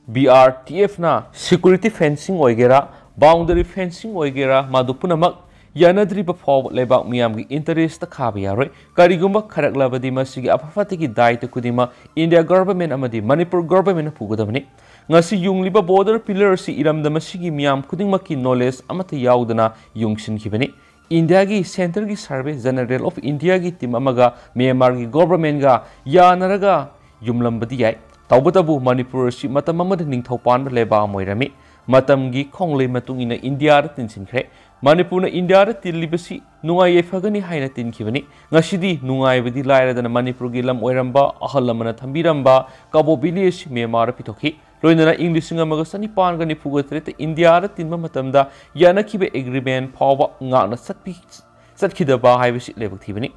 BRTFꯅ security fencing ꯑꯣꯏꯒꯦꯔꯥ, boundary fencing ꯑꯣꯏꯒꯦꯔꯥ, ꯃꯗꯨ ꯄꯨꯝꯅꯃꯛ ꯌꯥꯅꯗ꯭ꯔꯤꯕ ꯐꯥꯎꯕ ꯂꯩꯕꯥꯛ ꯃꯤꯌꯥꯝꯒꯤ interestꯇ ꯈꯥꯕ ꯌꯥꯔꯣꯏ꯫ ꯀꯔꯤꯒꯨꯝꯕ ꯈꯔꯛꯂꯕꯗꯤ ꯃꯁꯤꯒꯤ ꯑꯐ ꯐꯠꯇꯒꯤ ꯗꯥꯏꯇ ꯈꯨꯗꯤꯡꯃꯛ India government ꯑꯃꯗꯤ ꯃꯅꯤꯄꯨꯔ governmentꯅ ꯄꯨꯒꯗꯕꯅꯤ꯫ ꯉꯁꯤ ꯌꯨꯡꯂꯤꯕ border pillar ꯑꯁꯤ ꯏꯔꯝꯗꯝ ꯑꯁꯤꯒꯤ ꯃꯤꯌꯥꯝ ꯈꯨꯗꯤꯡꯃꯛꯀꯤ knowledge ꯑꯃꯠꯇ ꯌꯥꯎꯗꯅ ꯌꯨꯡꯁꯤꯟꯈꯤꯕꯅꯤ꯫ Indiaꯒꯤ Centreꯒꯤ Survey General of Indiaꯒꯤ team ꯑꯃꯒ ꯃ꯭ꯌꯥꯟꯃꯥꯔꯒꯤ governmentꯒ ꯌꯥꯅꯔꯒ ꯌꯨꯝꯂꯝꯕꯗꯤ ꯌꯥꯏ꯫ ꯇꯧꯕꯇꯕꯨ ꯃꯅꯤꯄꯨꯔ ꯑꯁꯤ ꯃꯇꯝ ꯑꯃꯗ ꯅꯤꯡꯊꯧ ꯄꯥꯟꯕ ꯂꯩꯕꯥꯛ ꯑꯃ ꯑꯣꯏꯔꯝꯃꯤ꯫ ꯃꯇꯝꯒꯤ ꯈꯣꯡꯂꯩ ꯃꯇꯨꯡ ꯏꯟꯅ Indiaꯗ ꯇꯤꯟꯁꯤꯟꯈ꯭ꯔꯦ꯫ ꯃꯅꯤꯄꯨꯔꯅ Indiaꯗ ꯇꯤꯜꯂꯤꯕꯁꯤ ꯅꯨꯡꯉꯥꯏ ꯌꯥꯏꯐꯒꯅꯤ ꯍꯥꯏꯅ ꯇꯤꯟꯈꯤꯕꯅꯤ꯫ ꯉꯁꯤꯗꯤ ꯅꯨꯡꯉꯥꯏꯕꯗꯤ ꯂꯥꯏꯔꯗꯅ ꯃꯅꯤꯄꯨꯔꯒꯤ ꯂꯝ ꯑꯣꯏꯔꯝꯕ ꯑꯍꯜ ꯂꯃꯟꯅ ꯊꯝꯕꯤꯔꯝꯕ ꯀꯕꯣ Valley ꯑꯁꯤ ꯃ꯭ꯌꯥꯟꯃꯥꯔꯗ ꯄꯤꯊꯣꯛꯈꯤ꯫ ꯂꯣꯏꯅꯅ ꯏꯪ ꯂꯤꯁꯤꯡ ꯑꯃꯒ ꯆꯅꯤꯄꯥꯟꯒ ꯅꯤꯐꯨꯒ ꯇꯔꯦꯠꯇ Indiaꯗ ꯇꯤꯟꯕ ꯃꯇꯝꯗ ꯌꯥꯅꯈꯤꯕ agreement ꯐꯥꯎꯕ ꯉꯥꯛꯅ ꯆꯠꯄꯤ-, ꯆꯠꯈꯤꯗꯕ ꯍꯥꯏꯕꯁꯤ ꯂꯥꯏꯕꯛ ꯊꯤꯕꯅꯤ꯫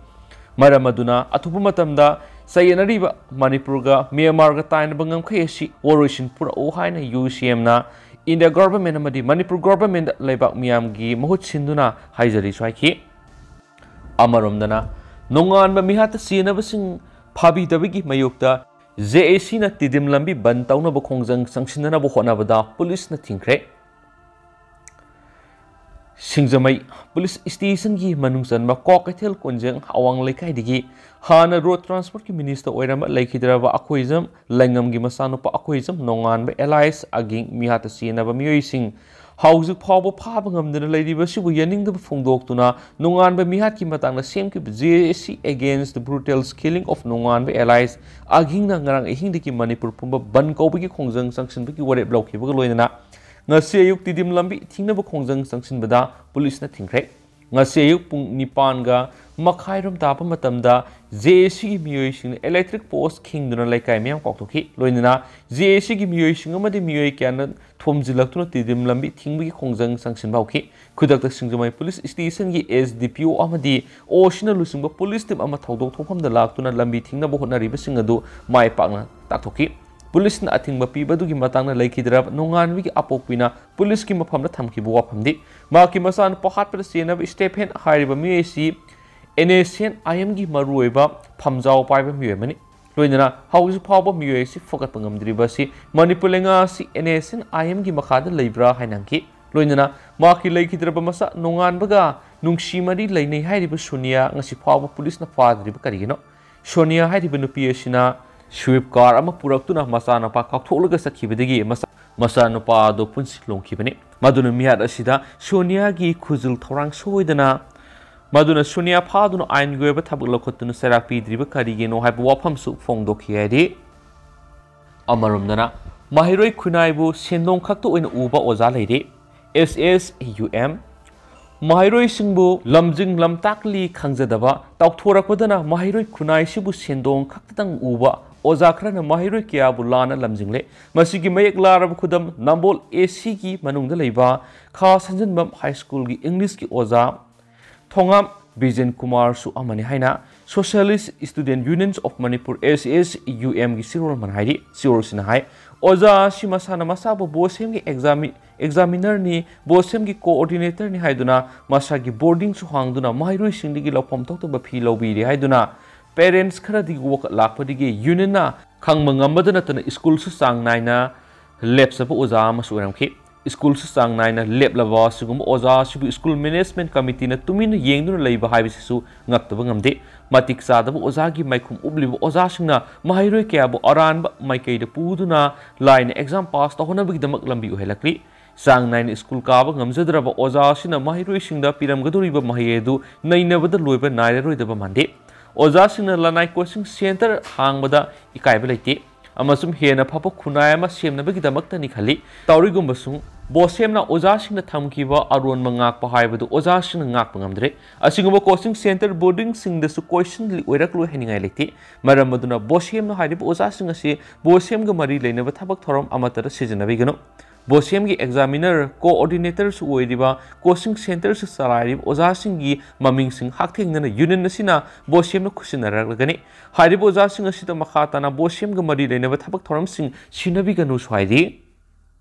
ꯃꯔꯝ ꯑꯗꯨꯅ ꯑꯊꯨꯕ ꯃꯇꯝꯗ ꯆꯌꯦꯠꯅꯔꯤꯕ ꯃꯅꯤꯄꯨꯔꯒ ꯃ꯭ꯌꯥꯟꯃꯥꯔꯒ ꯇꯥꯏꯅꯕ ꯉꯝꯈꯩ ꯑꯁꯤ ꯋꯥꯔꯣꯏꯁꯤꯟ ꯄꯨꯔꯛꯎ ꯍꯥꯏꯅ UCMꯅ India government ꯑꯃꯗꯤ ꯃꯅꯤꯄꯨꯔ governmentꯗ ꯂꯩꯕꯥꯛ ꯃꯤꯌꯥꯝꯒꯤ ꯃꯍꯨꯠ ꯁꯤꯟꯗꯨꯅ ꯍꯥꯏꯖꯔꯤꯁꯨ ꯍꯥꯏꯈꯤ꯫ ꯑꯃꯔꯣꯝꯗꯅ ꯅꯣꯡꯉꯥꯟꯕ ꯃꯤꯍꯥꯠꯇ ꯆꯦꯟꯅꯕꯁꯤꯡ ꯐꯥꯕꯤꯗꯕꯒꯤ ꯃꯥꯌꯣꯛꯇ JACꯅ ꯇꯤꯗꯤꯝ ꯂꯝꯕꯤ ꯕꯟ ꯇꯧꯅꯕ ꯈꯣꯡꯖꯪ ꯆꯪꯁꯤꯟꯅꯅꯕ ꯍꯣꯠꯅꯕꯗ ꯄꯨꯂꯤꯁꯅ ꯊꯤꯡꯈ꯭ꯔꯦ꯫ ꯁꯤꯡꯖꯃꯩ ꯄꯨꯂꯤꯁ ꯁ꯭ꯇꯦꯁꯟꯒꯤ ꯃꯅꯨꯡ ꯆꯟꯕ ꯀ꯭ꯋꯥꯀꯩꯊꯦꯜ ꯀꯣꯟꯖꯦꯡ ꯑꯋꯥꯡ ꯂꯩꯀꯥꯏꯗꯒꯤ ꯍꯥꯟꯅ ꯔꯣꯗ ꯇ꯭ꯔꯥꯟꯁꯄꯣꯔꯠꯀꯤ ꯃꯤꯅꯤꯁꯇꯔ ꯑꯣꯏꯔꯝꯕ ꯂꯩꯈꯤꯗ꯭ꯔꯕ ꯑꯈꯣꯏꯖꯝ ꯂꯩꯉꯝꯒꯤ ꯃꯆꯥꯅꯨꯄꯥ ꯑꯈꯣꯏꯖꯝ ꯅꯣꯡꯉꯥꯟꯕ ꯑꯦꯂꯥꯏꯁ ꯑꯒꯤꯡ ꯃꯤꯍꯥꯠꯇ ꯆꯦꯟꯅꯕ ꯃꯤꯑꯣꯏꯁꯤꯡ ꯍꯧꯖꯤꯛ ꯐꯥꯎꯕ ꯐꯥꯕ ꯉꯝꯗꯅ ꯂꯩꯔꯤꯕ ꯑꯁꯤꯕꯨ ꯌꯥꯅꯤꯡꯗꯕ ꯐꯣꯡꯗꯣꯛꯇꯨꯅ ꯅꯣꯡꯉꯥꯟꯕ ꯃꯤꯍꯥꯠꯀꯤ ꯃꯇꯥꯡꯗ ꯁꯦꯝꯈꯤꯕ J A C Against the Brutal Killing of ꯅꯣꯡꯉꯥꯟꯕ ꯑꯦꯂꯥꯏꯁ ꯑꯒꯤꯡꯅ ꯉꯔꯥꯡ ꯑꯍꯤꯡꯗꯒꯤ ꯃꯅꯤꯄꯨꯔ ꯄꯨꯝꯕ ꯕꯟ ꯀꯧꯕꯒꯤ ꯈꯣꯡꯖꯪ ꯆꯪꯁꯤꯟꯕꯒꯤ ꯋꯥꯔꯦꯞ ꯂꯧꯈꯤꯕꯒ ꯂꯣꯏꯅꯅ ꯉꯁꯤ ꯑꯌꯨꯛ ꯇꯤꯗꯤꯝ ꯂꯝꯕꯤ ꯊꯤꯡꯅꯕ ꯈꯣꯡꯖꯪ ꯆꯪꯁꯤꯟꯕꯗ ꯄꯨꯂꯤꯁꯅ ꯊꯤꯡꯈ꯭ꯔꯦ꯫ ꯉꯁꯤ ꯑꯌꯨꯛ ꯄꯨꯡ ꯅꯤꯄꯥꯟꯒ ꯃꯈꯥꯏꯔꯣꯝ ꯇꯥꯕ ꯃꯇꯝꯗ J A Cꯒꯤ ꯃꯤꯑꯣꯏꯁꯤꯡꯅ electric post ꯈꯤꯡꯗꯨꯅ ꯂꯩꯀꯥꯏ ꯃꯌꯥꯝ ꯀꯥꯎꯊꯣꯛꯈꯤ꯫ ꯂꯣꯏꯅꯅ J A Cꯒꯤ ꯃꯤꯑꯣꯏꯁꯤꯡ ꯑꯃꯗꯤ ꯃꯤꯑꯣꯏ ꯀꯌꯥꯅ ꯊꯣꯝꯖꯤꯜꯂꯛꯇꯨꯅ ꯇꯤꯗꯤꯝ ꯂꯝꯕꯤ ꯊꯤꯡꯕꯒꯤ ꯈꯣꯡꯖꯪ ꯆꯪꯁꯤꯟꯕ ꯍꯧꯈꯤ꯫ ꯈꯨꯗꯛꯇ ꯁꯤꯡꯖꯃꯩ ꯄꯨꯂꯤꯁ ꯁ꯭ꯇꯦꯁꯟꯒꯤ S D P O ꯑꯃꯗꯤ O Cꯅ ꯂꯨꯆꯤꯡꯕ ꯄꯨꯂꯤꯁ ꯇꯤꯝ ꯑꯃ ꯊꯧꯗꯣꯛ ꯊꯣꯛꯐꯝꯗ ꯂꯥꯛꯇꯨꯅ ꯂꯝꯕꯤ ꯊꯤꯡꯅꯕ ꯍꯣꯠꯅꯔꯤꯕꯁꯤꯡ ꯑꯗꯨ ꯃꯥꯏ ꯄꯥꯛꯅ ꯇꯥꯛꯊꯣꯛꯈꯤ꯫ ꯄꯨꯂꯤꯁꯅ ꯑꯊꯤꯡꯕ ꯄꯤꯕ ꯑꯗꯨꯒꯤ ꯃꯇꯥꯡꯗ ꯂꯩꯈꯤꯗ꯭ꯔꯕ ꯅꯣꯡꯉꯥꯟꯕꯒꯤ ꯑꯄꯣꯛꯄꯤꯅ ꯄꯨꯂꯤꯁꯀꯤ ꯃꯐꯝꯗ ꯊꯝꯈꯤꯕ ꯋꯥꯐꯝꯗꯤ, ꯃꯍꯥꯛꯀꯤ ꯃꯆꯥꯅꯨꯄꯥ ꯍꯥꯠꯄꯗ ꯆꯦꯟꯅꯕ ꯁ꯭ꯇꯦꯐꯦꯟ ꯍꯥꯏꯔꯤꯕ ꯃꯤꯑꯣꯏ ꯑꯁꯤ N S C N I Mꯒꯤ ꯃꯔꯨꯑꯣꯏꯕ ꯐꯝꯖꯥꯎ ꯄꯥꯏꯕ ꯃꯤꯑꯣꯏ ꯑꯃꯅꯤ꯫ ꯂꯣꯏꯅꯅ ꯍꯧꯖꯤꯛ ꯐꯥꯎꯕ ꯃꯤꯑꯣꯏ ꯑꯁꯤ ꯐꯒꯠꯄ ꯉꯝꯗ꯭ꯔꯤꯕ ꯑꯁꯤ ꯃꯅꯤꯄꯨꯔ ꯂꯩꯉꯥꯛ ꯑꯁꯤ N S C N I Mꯒꯤ ꯃꯈꯥꯗ ꯂꯩꯕ꯭ꯔꯥ ꯍꯥꯏꯅ ꯍꯪꯈꯤ꯫ ꯂꯣꯏꯅꯅ ꯃꯍꯥꯛꯀꯤ ꯂꯩꯈꯤꯗ꯭ꯔꯕ ꯃꯆꯥ ꯅꯣꯡꯉꯥꯟꯕꯒ ꯅꯨꯡꯁꯤ ꯃꯔꯤ ꯂꯩꯅꯩ ꯍꯥꯏꯔꯤꯕ ꯁꯣꯅꯤꯌꯥ ꯉꯁꯤ ꯐꯥꯎꯕ ꯄꯨꯂꯤꯁꯅ ꯐꯥꯗ꯭ꯔꯤꯕ ꯀꯔꯤꯒꯤꯅꯣ? ꯁꯣꯅꯤꯌꯥ ꯍꯥꯏꯔꯤꯕ ꯅꯨꯄꯤ ꯑꯁꯤꯅ Swift car ꯑꯃ ꯄꯨꯔꯛꯇꯨꯅ ꯃꯆꯥꯅꯨꯄꯥ ꯀꯥꯎꯊꯣꯛꯂꯒ ꯆꯠꯈꯤꯕꯗꯒꯤ ꯃꯆꯥ-, ꯃꯆꯥꯅꯨꯄꯥ ꯑꯗꯨ ꯄꯨꯟꯁꯤ ꯂꯣꯡꯈꯤꯕꯅꯤ꯫ ꯃꯗꯨꯅ ꯃꯤꯍꯥꯠ ꯑꯁꯤꯗ ꯁꯣꯅꯤꯌꯥꯒꯤ ꯈꯨꯖꯤꯜ ꯊꯧꯔꯥꯡ ꯁꯣꯏꯗꯅ, ꯃꯗꯨꯅ ꯁꯣꯅꯤꯌꯥ ꯐꯥꯗꯨꯅ ꯑꯥꯏꯟꯒꯤ ꯑꯣꯏꯕ ꯊꯕꯛ ꯂꯧꯈꯠꯇꯨꯅ ꯆꯩꯔꯥꯛ ꯄꯤꯗ꯭ꯔꯤꯕ ꯀꯔꯤꯒꯤꯅꯣ ꯍꯥꯏꯕ ꯋꯥꯐꯝꯁꯨ ꯐꯣꯡꯗꯣꯛꯈꯤ ꯍꯥꯏꯔꯤ꯫ ꯑꯃꯔꯣꯝꯗꯅ ꯃꯍꯩꯔꯣꯏ ꯈꯨꯟꯅꯥꯏꯕꯨ ꯁꯦꯟꯗꯣꯡ ꯈꯛꯇ ꯑꯣꯏꯅ ꯎꯕ ꯑꯣꯖꯥ ꯂꯩꯔꯤ꯫ S S U M ꯃꯍꯩꯔꯣꯏꯁꯤꯡꯕꯨ ꯂꯝꯖꯤꯡ ꯂꯝꯇꯥꯛꯂꯤ ꯈꯪꯖꯗꯕ ꯇꯥꯎꯊꯣꯔꯛꯄꯗꯅ ꯃꯍꯩꯔꯣꯏ ꯈꯨꯟꯅꯥꯏꯁꯤꯕꯨ ꯁꯦꯟꯗꯣꯡ ꯈꯛꯇꯗꯪ ꯎꯕ ꯑꯣꯖꯥ ꯈꯔꯅ ꯃꯍꯩꯔꯣꯏ ꯀꯌꯥꯕꯨ ꯂꯥꯟꯅ ꯂꯝꯖꯤꯡꯂꯦ꯫ ꯃꯁꯤꯒꯤ ꯃꯌꯦꯛ ꯂꯥꯔꯕ ꯈꯨꯗꯝ ꯅꯝꯕꯣꯜ A Cꯒꯤ ꯃꯅꯨꯡꯗ ꯂꯩꯕ ꯈꯥ ꯁꯟꯖꯤꯟꯕꯝ High Schoolꯒꯤ Englishꯀꯤ ꯑꯣꯖꯥ ꯊꯣꯉꯥꯝ ꯕꯤꯖꯦꯟ ꯀꯨꯃꯥꯔꯁꯨ ꯑꯃꯅꯤ ꯍꯥꯏꯅ Socialist Student Unions of Manipur, S S U Mꯒꯤ ꯆꯦꯔꯣꯜ ꯑꯃꯅ ꯍꯥꯏꯔꯤ꯫ ꯆꯦꯔꯣꯜꯁꯤꯅ ꯍꯥꯏ, ꯑꯣꯖꯥ ꯑꯁꯤ ꯃꯁꯥꯅ ꯃꯁꯥꯕꯨ BOSEMꯒꯤ exami-, examinerꯅꯤ, BOSEMꯒꯤ coordinatorꯅꯤ ꯍꯥꯏꯗꯨꯅ ꯃꯁꯥꯒꯤ boardingꯁꯨ ꯍꯥꯡꯗꯨꯅ ꯃꯍꯩꯔꯣꯏꯁꯤꯡꯗꯒꯤ ꯂꯧꯐꯝ ꯊꯣꯛꯇꯕ ꯐꯤ ꯂꯧꯕꯤꯔꯤ ꯍꯥꯏꯗꯨꯅ parents ꯈꯔꯗꯒꯤ ꯋꯥꯀꯠ ꯂꯥꯛꯄꯗꯒꯤ unionꯅ ꯈꯪꯕ ꯉꯝꯕꯗ ꯅꯠꯇꯅ schoolꯁꯨ ꯆꯥꯡ ꯅꯥꯏꯅ ꯂꯦꯞꯆꯕ ꯑꯣꯖꯥ ꯑꯃꯁꯨ ꯑꯣꯏꯔꯝꯈꯤ꯫ ꯁ꯭ꯀꯨꯜꯁꯨ ꯆꯥꯡ ꯅꯥꯏꯅ ꯂꯦꯞꯂꯕ ꯑꯁꯤꯒꯨꯝꯕ ꯑꯣꯖꯥ ꯑꯁꯤꯕꯨ ꯁ꯭ꯀꯨꯜ ꯃꯦꯅꯦꯖꯃꯦꯟꯠ ꯀꯃꯤꯇꯤꯅ ꯇꯨꯃꯤꯟꯅ ꯌꯦꯡꯗꯨꯅ ꯂꯩꯕ ꯍꯥꯏꯕꯁꯤꯁꯨ ꯉꯛꯇꯕ ꯉꯝꯗꯦ꯫ ꯃꯇꯤꯛ ꯆꯥꯗꯕ ꯑꯣꯖꯥꯒꯤ ꯃꯥꯏꯈꯨꯝ ꯎꯞꯂꯤꯕ ꯑꯣꯖꯥꯁꯤꯡꯅ ꯃꯍꯩꯔꯣꯏ ꯀꯌꯥꯕꯨ ꯑꯔꯥꯟꯕ ꯃꯥꯏꯀꯩꯗ ꯄꯨꯗꯨꯅ ꯂꯥꯏꯅ ꯑꯦꯛꯖꯥꯝ ꯄꯥꯁ ꯇꯧꯍꯟꯅꯕꯒꯤꯗꯃꯛ ꯂꯝꯕꯤ ꯑꯣꯏꯍꯜꯂꯛꯂꯤ꯫ ꯆꯥꯡ ꯅꯥꯏꯅ ꯁ꯭ꯀꯨꯜ ꯀꯥꯕ ꯉꯝꯖꯗ꯭ꯔꯕ ꯑꯣꯖꯥ ꯑꯁꯤꯅ ꯃꯍꯩꯔꯣꯏꯁꯤꯡꯗ ꯄꯤꯔꯝꯒꯗꯧꯔꯤꯕ ꯃꯍꯩ ꯑꯗꯨ ꯅꯩꯅꯕꯗ ꯂꯣꯏꯕ ꯅꯥꯏꯔꯔꯣꯏꯗꯕ ꯃꯥꯟꯗꯦ꯫ ꯑꯣꯖꯥꯁꯤꯡꯅ ꯂꯅꯥꯏ ꯀꯣꯆꯤꯡ ꯁꯦꯟꯇꯔ ꯍꯥꯡꯕꯗ ꯏꯀꯥꯏꯕ ꯂꯩꯇꯦ ꯑꯃꯁꯨꯡ ꯍꯦꯟꯅ ꯐꯕ ꯈꯨꯟꯅꯥꯏ ꯑꯃ ꯁꯦꯝꯅꯕꯒꯤꯗꯃꯛꯇꯅꯤ ꯈꯜꯂꯤ꯫ ꯇꯧꯔꯤꯒꯨꯝꯕꯁꯨꯡ ꯕꯣꯁꯦꯝꯅ ꯑꯣꯖꯥꯁꯤꯡꯅ ꯊꯝꯈꯤꯕ ꯑꯔꯣꯟꯕ ꯉꯥꯛꯄ ꯍꯥꯏꯕꯗꯨ ꯑꯣꯖꯥꯁꯤꯡꯅ ꯉꯥꯛꯄ ꯉꯝꯗ꯭ꯔꯦ꯫ ꯑꯁꯤꯒꯨꯝꯕ ꯀꯣꯆꯤꯡ ꯁꯦꯟꯇꯔ ꯕꯣꯔꯗꯤꯡꯁꯤꯡꯗꯁꯨ ꯀꯣꯏꯁꯟ ꯂꯤꯛ ꯑꯣꯏꯔꯛꯂꯣꯏ ꯍꯥꯏꯅꯤꯡꯉꯥꯏ ꯂꯩꯇꯦ꯫ ꯃꯔꯝ ꯑꯗꯨꯅ ꯕꯣꯁꯦꯝꯅ ꯍꯥꯏꯔꯤꯕ ꯑꯣꯖꯥꯁꯤꯡ ꯑꯁꯤ ꯕꯣꯁꯦꯝꯒ ꯃꯔꯤ ꯂꯩꯅꯕ ꯊꯕꯛ ꯊꯧꯔꯝ ꯑꯃꯠꯇꯗ ꯁꯤꯖꯤꯟꯅꯕꯤꯒꯅꯨ꯫ ꯕꯣꯁꯦꯝꯒꯤ ꯑꯦꯛꯖꯥꯃꯤꯅꯔ, ꯀꯣꯑꯣꯔꯗꯤꯅꯦꯇꯔꯁꯨ ꯑꯣꯏꯔꯤꯕ, ꯀꯣꯆꯤꯡ ꯁꯦꯟꯇꯔꯁꯨ ꯆꯂꯥꯏꯔꯤꯕ ꯑꯣꯖꯥꯁꯤꯡꯒꯤ ꯃꯃꯤꯡꯁꯤꯡ ꯍꯛꯊꯦꯡꯅꯅ ꯌꯨꯅꯤꯌꯟ ꯑꯁꯤꯅ ꯕꯣꯁꯦꯝꯅ ꯈꯨꯠꯁꯤꯟꯅꯔꯛꯂꯒꯅꯤ꯫ ꯍꯥꯏꯔꯤꯕ ꯑꯣꯖꯥꯁꯤꯡ ꯑꯁꯤꯗ ꯃꯈꯥ ꯇꯥꯅ ꯕꯣꯁꯦꯝꯒ ꯃꯔꯤ ꯂꯩꯅꯕ ꯊꯕꯛ ꯊꯧꯔꯝꯁꯤꯡ ꯁꯤꯟꯅꯕꯤꯒꯅꯨꯁꯨ ꯍꯥꯏꯔꯤ꯫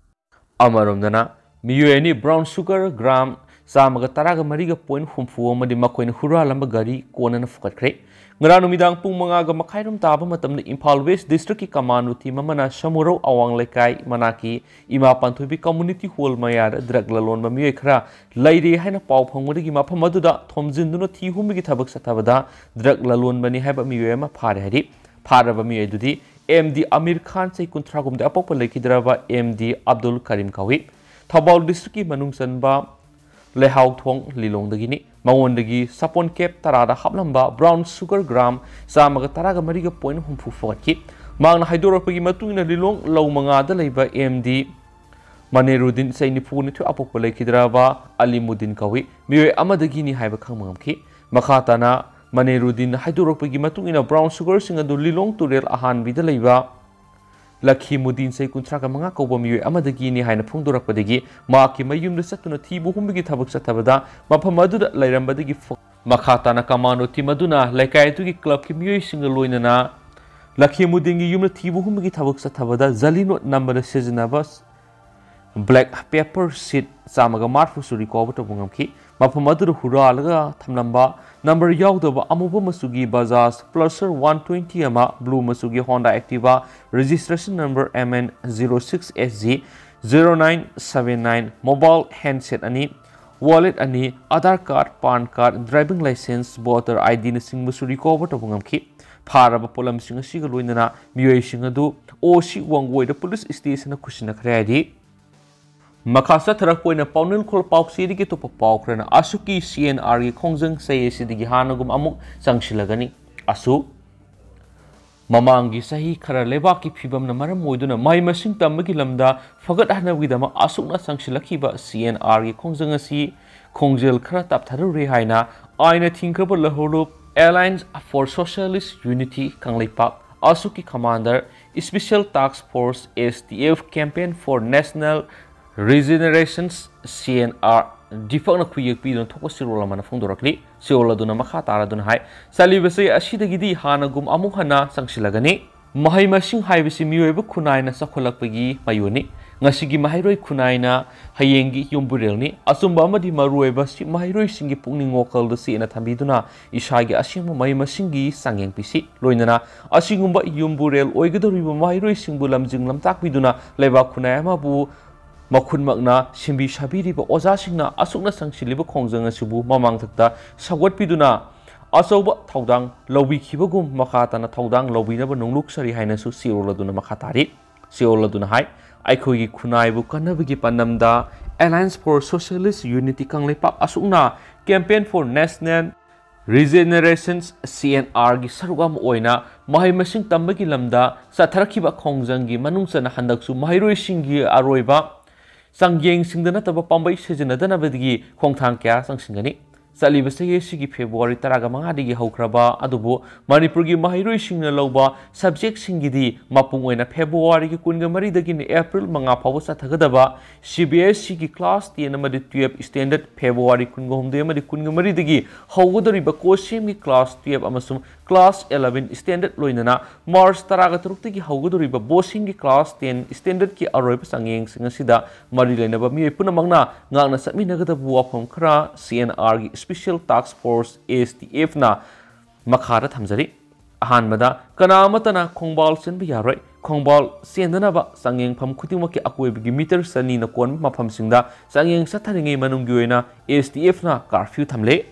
ꯑꯃꯔꯣꯝꯗꯅ, ꯃꯤꯑꯣꯏ ꯑꯅꯤ ꯕ꯭ꯔꯥꯎꯟ ꯁꯨꯒꯔ ꯒ꯭ꯔꯥꯝ ꯆꯥꯝꯃꯒ ꯇꯔꯥꯒ ꯃꯔꯤꯒ ꯄꯣꯏꯟ ꯍꯨꯝꯐꯨ ꯑꯃꯗꯤ ꯃꯈꯣꯏꯅ ꯍꯨꯔꯥꯜꯂꯝꯕ ꯒꯥꯔꯤ ꯀꯣꯟꯅꯅ ꯐꯨꯒꯠꯈ꯭ꯔꯦ꯫ ꯉꯔꯥꯡ ꯅꯨꯃꯤꯗꯥꯡ ꯄꯨꯡ ꯃꯉꯥꯒ ꯃꯈꯥꯏꯔꯣꯝ ꯇꯥꯕ ꯃꯇꯝꯗ ꯏꯝꯐꯥꯜ ꯋꯦꯁ ꯗꯤꯁꯇ꯭ꯔꯤꯛꯀꯤ ꯀꯃꯥꯟꯗꯣ ꯇꯤꯝ ꯑꯃꯅ ꯁꯃꯨꯔꯧ ꯑꯋꯥꯡ ꯂꯩꯀꯥꯏ ꯃꯅꯥꯛꯀꯤ ꯏꯃꯥ ꯄꯥꯟꯊꯣꯏꯕꯤ ꯀꯝꯃꯨꯅꯤꯇꯤ ꯍꯣꯜ ꯃꯌꯥꯗ ꯗ꯭ꯔꯒ ꯂꯂꯣꯟꯕ ꯃꯤꯑꯣꯏ ꯈꯔ ꯂꯩꯔꯦ ꯍꯥꯏꯅ ꯄꯥꯎ ꯐꯪꯕꯗꯒꯤ ꯃꯐꯝ ꯑꯗꯨꯗ ꯊꯣꯝꯖꯤꯟꯗꯨꯅ ꯊꯤ ꯍꯨꯝꯕꯒꯤ ꯊꯕꯛ ꯆꯠꯊꯕꯗ ꯗ꯭ꯔꯒ ꯂꯂꯣꯟꯕꯅꯤ ꯍꯥꯏꯕ ꯃꯤꯑꯣꯏ ꯑꯃ ꯐꯥꯔꯦ ꯍꯥꯏꯔꯤ꯫ ꯐꯥꯔꯕ ꯃꯤꯑꯣꯏ ꯑꯗꯨꯗꯤ ꯑꯦꯝ ꯗꯤ ꯑꯃꯤꯔ ꯈꯥꯟ, ꯆꯍꯤ ꯀꯨꯟꯊ꯭ꯔꯥ ꯍꯨꯝꯗꯣꯏ ꯑꯄꯣꯛꯄ ꯂꯩꯈꯤꯗ꯭ꯔꯕ ꯑꯦꯝ ꯗꯤ ꯑꯕꯗꯨꯜ ꯀꯔꯤꯝ ꯀꯧꯏ꯫ ꯊꯧꯕꯥꯜ ꯗꯤꯁꯇ꯭ꯔꯤꯛꯀꯤ ꯃꯅꯨꯡ ꯆꯟꯕ ꯂꯩꯍꯥꯎꯊꯣꯡ ꯂꯤꯂꯣꯡꯗꯒꯤꯅꯤ꯫ ꯃꯉꯣꯟꯗꯒꯤ ꯁꯥꯄꯣꯟ ꯀꯦꯞ ꯇꯔꯥꯗ ꯍꯥꯞꯂꯝꯕ ꯕ꯭ꯔꯥꯎꯟ ꯁꯨꯒꯔ ꯒ꯭ꯔꯥꯝ ꯆꯥꯝꯃꯒ ꯇꯔꯥꯒ ꯃꯔꯤꯒ ꯄꯣꯏꯟ ꯍꯨꯝꯐꯨ ꯐꯨꯒꯠꯈꯤ꯫ ꯃꯍꯥꯛꯅ ꯍꯥꯏꯗꯣꯔꯛꯄꯒꯤ ꯃꯇꯨꯡ ꯏꯟꯅ ꯂꯤꯂꯣꯡ ꯂꯧ ꯃꯉꯥꯗ ꯂꯩꯕ ꯑꯦꯝ ꯗꯤ ꯃꯅꯦꯔꯨꯗꯤꯟ, ꯆꯍꯤ ꯅꯤꯐꯨ ꯅꯤꯊꯣꯏ ꯑꯄꯣꯛꯄ ꯂꯩꯈꯤꯗ꯭ꯔꯕ ꯑꯂꯤꯃꯨꯗꯤꯟ ꯀꯧꯏ꯫ ꯃꯤꯑꯣꯏ ꯑꯃꯗꯒꯤꯅꯤ ꯍꯥꯏꯕ ꯈꯪꯕ ꯉꯝꯈꯤ꯫ ꯃꯈꯥ ꯇꯥꯅ ꯃꯅꯦꯔꯨꯗꯤꯟ ꯍꯥꯏꯗꯣꯔꯛꯄꯒꯤ ꯃꯇꯨꯡ ꯏꯟꯅ ꯕ꯭ꯔꯥꯎꯟ ꯁꯨꯒꯔꯁꯤꯡ ꯑꯗꯨ ꯂꯤꯂꯣꯡ ꯇꯨꯔꯦꯜ ꯑꯍꯥꯟꯕꯤꯗ ꯂꯩꯕ ꯂꯈꯤꯃꯨꯗꯤꯟ, ꯆꯍꯤ ꯀꯨꯟꯊ꯭ꯔꯥꯒ ꯃꯉꯥ ꯀꯧꯕ ꯃꯤꯑꯣꯏ ꯑꯃꯗꯒꯤꯅꯤ ꯍꯥꯏꯅ ꯐꯣꯡꯗꯣꯔꯛꯄꯗꯒꯤ ꯃꯍꯥꯛꯀꯤ ꯃꯌꯨꯝꯗ ꯆꯠꯇꯨꯅ ꯊꯤꯕ ꯍꯨꯝꯕꯒꯤ ꯊꯕꯛ ꯆꯠꯊꯕꯗ ꯃꯐꯝ ꯑꯗꯨꯗ ꯂꯩꯔꯝꯕꯗꯒꯤ ꯐ-, ꯃꯈꯥ ꯇꯥꯅ ꯀꯃꯥꯟꯗꯣ ꯇꯤꯝ ꯑꯗꯨꯅ ꯂꯩꯀꯥꯏ ꯑꯗꯨꯒꯤ ꯀ꯭ꯂꯕꯀꯤ ꯃꯤꯑꯣꯏꯁꯤꯡꯒ ꯂꯣꯏꯅꯅ ꯂꯈꯤꯃꯨꯗꯤꯟꯒꯤ ꯌꯨꯝꯗ ꯊꯤꯕ ꯍꯨꯝꯕꯒꯤ ꯊꯕꯛ ꯆꯠꯊꯕꯗ ꯖꯂꯤ ꯅꯣꯠ ꯅꯝꯕꯗ ꯁꯤꯖꯤꯟꯅꯕ ꯕ꯭ꯂꯦꯛ ꯄꯦꯄꯔ ꯁꯤꯠ ꯆꯥꯝꯃꯒ ꯃꯔꯤꯐꯨꯁꯨ ꯔꯤꯀꯣꯚꯔ ꯇꯧꯕ ꯉꯝꯈꯤ꯫ ꯃꯐꯝ ꯑꯗꯨꯗ ꯍꯨꯔꯥꯜꯂꯒ ꯊꯝꯂꯝꯕ ꯅꯝꯕꯔ ꯌꯥꯎꯗꯕ ꯑꯃꯨꯕ ꯃꯆꯨꯒꯤ ꯕꯖꯥꯖ ꯄꯜꯁꯔ ꯋꯥꯟ ꯇ꯭ꯋꯦꯟꯇꯤ ꯑꯃ, ꯕ꯭ꯂꯨ ꯃꯆꯨꯒꯤ Honda Activa, registration number M N zero six S G zero nine seven nine mobile handset ꯑꯅꯤ, ꯋꯥꯂꯦꯠ ꯑꯅꯤ, Aadhaar card, PAN card, driving licence, voter I ꯗꯤꯅꯆꯤꯡꯕꯁꯨ ꯔꯤꯀꯣꯚꯔ ꯇꯧꯕ ꯉꯝꯈꯤ꯫ ꯐꯥꯔꯕ ꯄꯣꯠꯂꯝꯁꯤꯡ ꯑꯁꯤꯒ ꯂꯣꯏꯅꯅ ꯃꯤꯑꯣꯏꯁꯤꯡ ꯑꯗꯨ ꯑꯣ ꯁꯤ ꯋꯥꯡꯒꯣꯏꯗ ꯄꯨꯂꯤꯁ ꯁ꯭ꯇꯦꯁꯟꯗ ꯈꯨꯠꯁꯤꯟꯅꯈ꯭ꯔꯦ ꯍꯥꯏꯔꯤ꯫ ꯃꯈꯥ ꯆꯠꯊꯔꯛꯄ ꯑꯣꯏꯅ ꯄꯥꯎꯅꯤꯜꯈꯣꯜ ꯄꯥꯎꯆꯦꯗꯒꯤ ꯑꯇꯣꯞꯄ ꯄꯥꯎ ꯈꯔꯅ ꯑꯁꯨꯛꯀꯤ ꯁꯤ ꯑꯦꯟ ꯑꯥꯔꯒꯤ ꯈꯣꯡꯖꯪ ꯆꯍꯤ ꯑꯁꯤꯗꯒꯤ ꯍꯥꯟꯅꯒꯨꯝ ꯑꯃꯨꯛ ꯆꯪꯁꯤꯜꯂꯒꯅꯤ꯫ ꯑꯁꯨꯛ ꯃꯃꯥꯡꯒꯤ ꯆꯍꯤ ꯈꯔ ꯂꯩꯕꯥꯛꯀꯤ ꯐꯤꯕꯝꯅ ꯃꯔꯝ ꯑꯣꯏꯗꯨꯅ ꯃꯍꯩ ꯃꯁꯤꯡ ꯇꯝꯕꯒꯤ ꯂꯝꯗ ꯐꯒꯠꯍꯟꯅꯕꯒꯤꯗꯃꯛ ꯑꯁꯨꯛꯅ ꯆꯪꯁꯤꯜꯂꯛꯈꯤꯕ ꯁꯤ ꯑꯦꯟ ꯑꯥꯔꯒꯤ ꯈꯣꯡꯖꯪ ꯑꯁꯤ ꯈꯣꯡꯖꯦꯜ ꯈꯔ ꯇꯞꯊꯔꯨꯔꯦ ꯍꯥꯏꯅ ꯑꯥꯏꯟꯅ ꯊꯤꯡꯈ꯭ꯔꯕ ꯂꯍꯧꯂꯨꯞ Alliance for Socialist Unity Kangleipak, ꯑꯁꯨꯛꯀꯤ commander, Special Task Force, S T F, Campaign for National Regeneration, C N R, ꯗꯤꯐꯛꯅ ꯈꯨꯌꯦꯛ ꯄꯤꯗꯨꯅ ꯊꯣꯛꯄ ꯆꯦꯔꯣꯜ ꯑꯃꯅ ꯐꯣꯡꯗꯣꯔꯛꯂꯤ꯫ ꯆꯦꯔꯣꯜ ꯑꯗꯨꯅ ꯃꯈꯥ ꯇꯥꯔꯗꯨꯅ ꯍꯥꯏ, ꯆꯠꯂꯤꯕꯁꯤ ꯑꯁꯤꯗꯒꯤꯗꯤ ꯍꯥꯟꯅꯒꯨꯝ ꯑꯃꯨꯛ ꯍꯟꯅ ꯆꯪꯁꯤꯜꯂꯒꯅꯤ꯫ ꯃꯍꯩ ꯃꯁꯤꯡ ꯍꯥꯏꯕꯁꯤ ꯃꯤꯑꯣꯏꯕ ꯈꯨꯟꯅꯥꯏꯅ ꯆꯥꯎꯈꯠꯂꯛꯄꯒꯤ ꯃꯌꯣꯟꯅꯤ꯫ ꯉꯁꯤꯒꯤ ꯃꯍꯩꯔꯣꯏ ꯈꯨꯟꯅꯥꯏꯅ ꯍꯌꯦꯡꯒꯤ ꯌꯨꯝꯕꯨꯔꯦꯜꯅꯤ꯫ ꯑꯆꯨꯝꯕ ꯑꯃꯗꯤ ꯃꯔꯨꯑꯣꯏꯕ ꯁꯤ ꯃꯍꯩꯔꯣꯏꯁꯤꯡꯒꯤ ꯄꯨꯛꯅꯤꯡ ꯋꯥꯈꯜꯗ ꯆꯦꯠꯅ ꯊꯝꯕꯤꯗꯨꯅ ꯏꯁꯥꯒꯤ ꯑꯁꯦꯡꯕ ꯃꯍꯩ ꯃꯁꯤꯡꯒꯤ ꯆꯥꯡꯌꯦꯡ ꯄꯤꯁꯤ꯫ ꯂꯣꯏꯅꯅ ꯑꯁꯤꯒꯨꯝꯕ ꯌꯨꯝꯕꯨꯔꯦꯜ ꯑꯣꯏꯒꯗꯧꯔꯤꯕ ꯃꯍꯩꯔꯣꯏꯁꯤꯡꯕꯨ ꯂꯝꯖꯤꯡ ꯂꯝꯇꯥꯛꯄꯤꯗꯨꯅ ꯂꯩꯕꯥꯛ ꯈꯨꯟꯅꯥꯏ ꯑꯃꯕꯨ ꯃꯈꯨꯟꯃꯛꯅ ꯁꯦꯝꯕꯤ ꯁꯥꯕꯤꯔꯤꯕ ꯑꯣꯖꯥꯁꯤꯡꯅ ꯑꯁꯨꯛꯅ ꯆꯪꯁꯤꯜꯂꯤꯕ ꯈꯣꯡꯖꯪ ꯑꯁꯤꯕꯨ ꯃꯃꯥꯡꯊꯛꯇ ꯁꯧꯒꯠꯄꯤꯗꯨꯅ ꯑꯆꯧꯕ ꯊꯧꯗꯥꯡ ꯂꯧꯕꯤꯈꯤꯕꯒꯨꯝ ꯃꯈꯥ ꯇꯥꯅ ꯊꯧꯗꯥꯡ ꯂꯧꯕꯤꯅꯕ ꯅꯣꯡꯂꯨꯛꯆꯔꯤ ꯍꯥꯏꯅꯁꯨ ꯆꯦꯔꯣꯜ ꯑꯗꯨꯅ ꯃꯈꯥ ꯇꯥꯔꯤ꯫ ꯆꯦꯔꯣꯜ ꯑꯗꯨꯅ ꯍꯥꯏ, ꯑꯩꯈꯣꯏꯒꯤ ꯈꯨꯟꯅꯥꯏꯕꯨ ꯀꯟꯅꯕꯒꯤ ꯄꯥꯟꯗꯝꯗ Alliance for Socialist Unity Kangleipak ꯑꯁꯨꯛꯅ Campaign for National Regeneration, C N R, ꯒꯤ ꯁꯔꯨꯛ ꯑꯃ ꯑꯣꯏꯅ ꯃꯍꯩ ꯃꯁꯤꯡ ꯇꯝꯕꯒꯤ ꯂꯝꯗ ꯆꯠꯊꯔꯛꯈꯤꯕ ꯈꯣꯡꯖꯪꯒꯤ ꯃꯅꯨꯡ ꯆꯟꯅ ꯍꯟꯗꯛꯁꯨ ꯃꯍꯩꯔꯣꯏꯁꯤꯡꯒꯤ ꯑꯔꯣꯏꯕ ꯆꯥꯡꯌꯦꯡꯁꯤꯡꯗ ꯅꯠꯇꯕ ꯄꯥꯝꯕꯩ ꯁꯤꯖꯤꯟꯅꯗꯅꯕꯒꯤ ꯈꯣꯡꯊꯥꯡ ꯀꯌꯥ ꯆꯪꯁꯤꯟꯒꯅꯤ꯫ ꯆꯠꯂꯤꯕ ꯆꯍꯤ ꯑꯁꯤꯒꯤ ꯐꯦꯕ꯭ꯔꯨꯋꯥꯔꯤ ꯇꯔꯥꯒ ꯃꯉꯥꯗꯒꯤ ꯍꯧꯈ꯭ꯔꯕ ꯑꯗꯨꯕꯨ ꯃꯅꯤꯄꯨꯔꯒꯤ ꯃꯍꯩꯔꯣꯏꯁꯤꯡꯅ ꯂꯧꯕ subject ꯁꯤꯡꯒꯤꯗꯤ ꯃꯄꯨꯡ ꯑꯣꯏꯅ ꯐꯦꯕ꯭ꯔꯨꯋꯥꯔꯤꯒꯤ ꯀꯨꯟꯒ ꯃꯔꯤꯗꯒꯤꯅ ꯑꯦꯄ꯭ꯔꯤꯜ ꯃꯉꯥ ꯐꯥꯎꯕ ꯆꯠꯊꯒꯗꯕ C B S E ꯒꯤ class ten ꯑꯃꯗꯤ twelve standard ꯐꯦꯕ꯭ꯔꯨꯋꯥꯔꯤ ꯀꯨꯟꯒ ꯍꯨꯝꯗꯣꯏ ꯑꯃꯗꯤ ꯀꯨꯟꯒ ꯃꯔꯤꯗꯒꯤ ꯍꯧꯒꯗꯧꯔꯤꯕ ꯀꯣꯁꯦꯝꯒꯤ class twelve ꯑꯃꯁꯨꯡ class eleven standard ꯂꯣꯏꯅꯅ ꯃꯥꯔꯆ ꯇꯔꯥꯒ ꯇꯔꯨꯛꯇꯒꯤ ꯍꯧꯒꯗꯧꯔꯤꯕ ꯕꯣꯁꯤꯡꯒꯤ class ten standard ꯀꯤ ꯑꯔꯣꯏꯕ ꯆꯥꯡꯌꯦꯡꯁꯤꯡ ꯑꯁꯤꯗ ꯃꯔꯤ ꯂꯩꯅꯕ ꯃꯤꯑꯣꯏ ꯄꯨꯝꯅꯃꯛꯅ ꯉꯥꯛꯅ ꯆꯠꯃꯤꯟꯅꯒꯗꯕ ꯋꯥꯐꯝ ꯈꯔ C N R ꯒꯤ Special Task Force, S T F, ꯅ ꯃꯈꯥꯗ ꯊꯝꯖꯔꯤ꯫ ꯑꯍꯥꯟꯕꯗ, ꯀꯅꯥ ꯑꯃꯠꯇꯅ ꯈꯣꯡꯕꯥꯜ ꯆꯦꯟꯕ ꯌꯥꯔꯣꯏ꯫ ꯈꯣꯡꯕꯥꯜ ꯆꯦꯟꯗꯅꯕ ꯆꯥꯡꯌꯦꯡꯐꯝ ꯈꯨꯗꯤꯡꯃꯛꯀꯤ ꯑꯀꯣꯏꯕꯒꯤ ꯃꯤꯇꯔ ꯆꯅꯤꯅ ꯀꯣꯟꯕ ꯃꯐꯝꯁꯤꯡꯗ ꯆꯥꯡꯌꯦꯡ ꯆꯠꯊꯔꯤꯉꯩ ꯃꯅꯨꯡꯒꯤ ꯑꯣꯏꯅ S T F ꯅ curfew ꯊꯝꯂꯦ꯫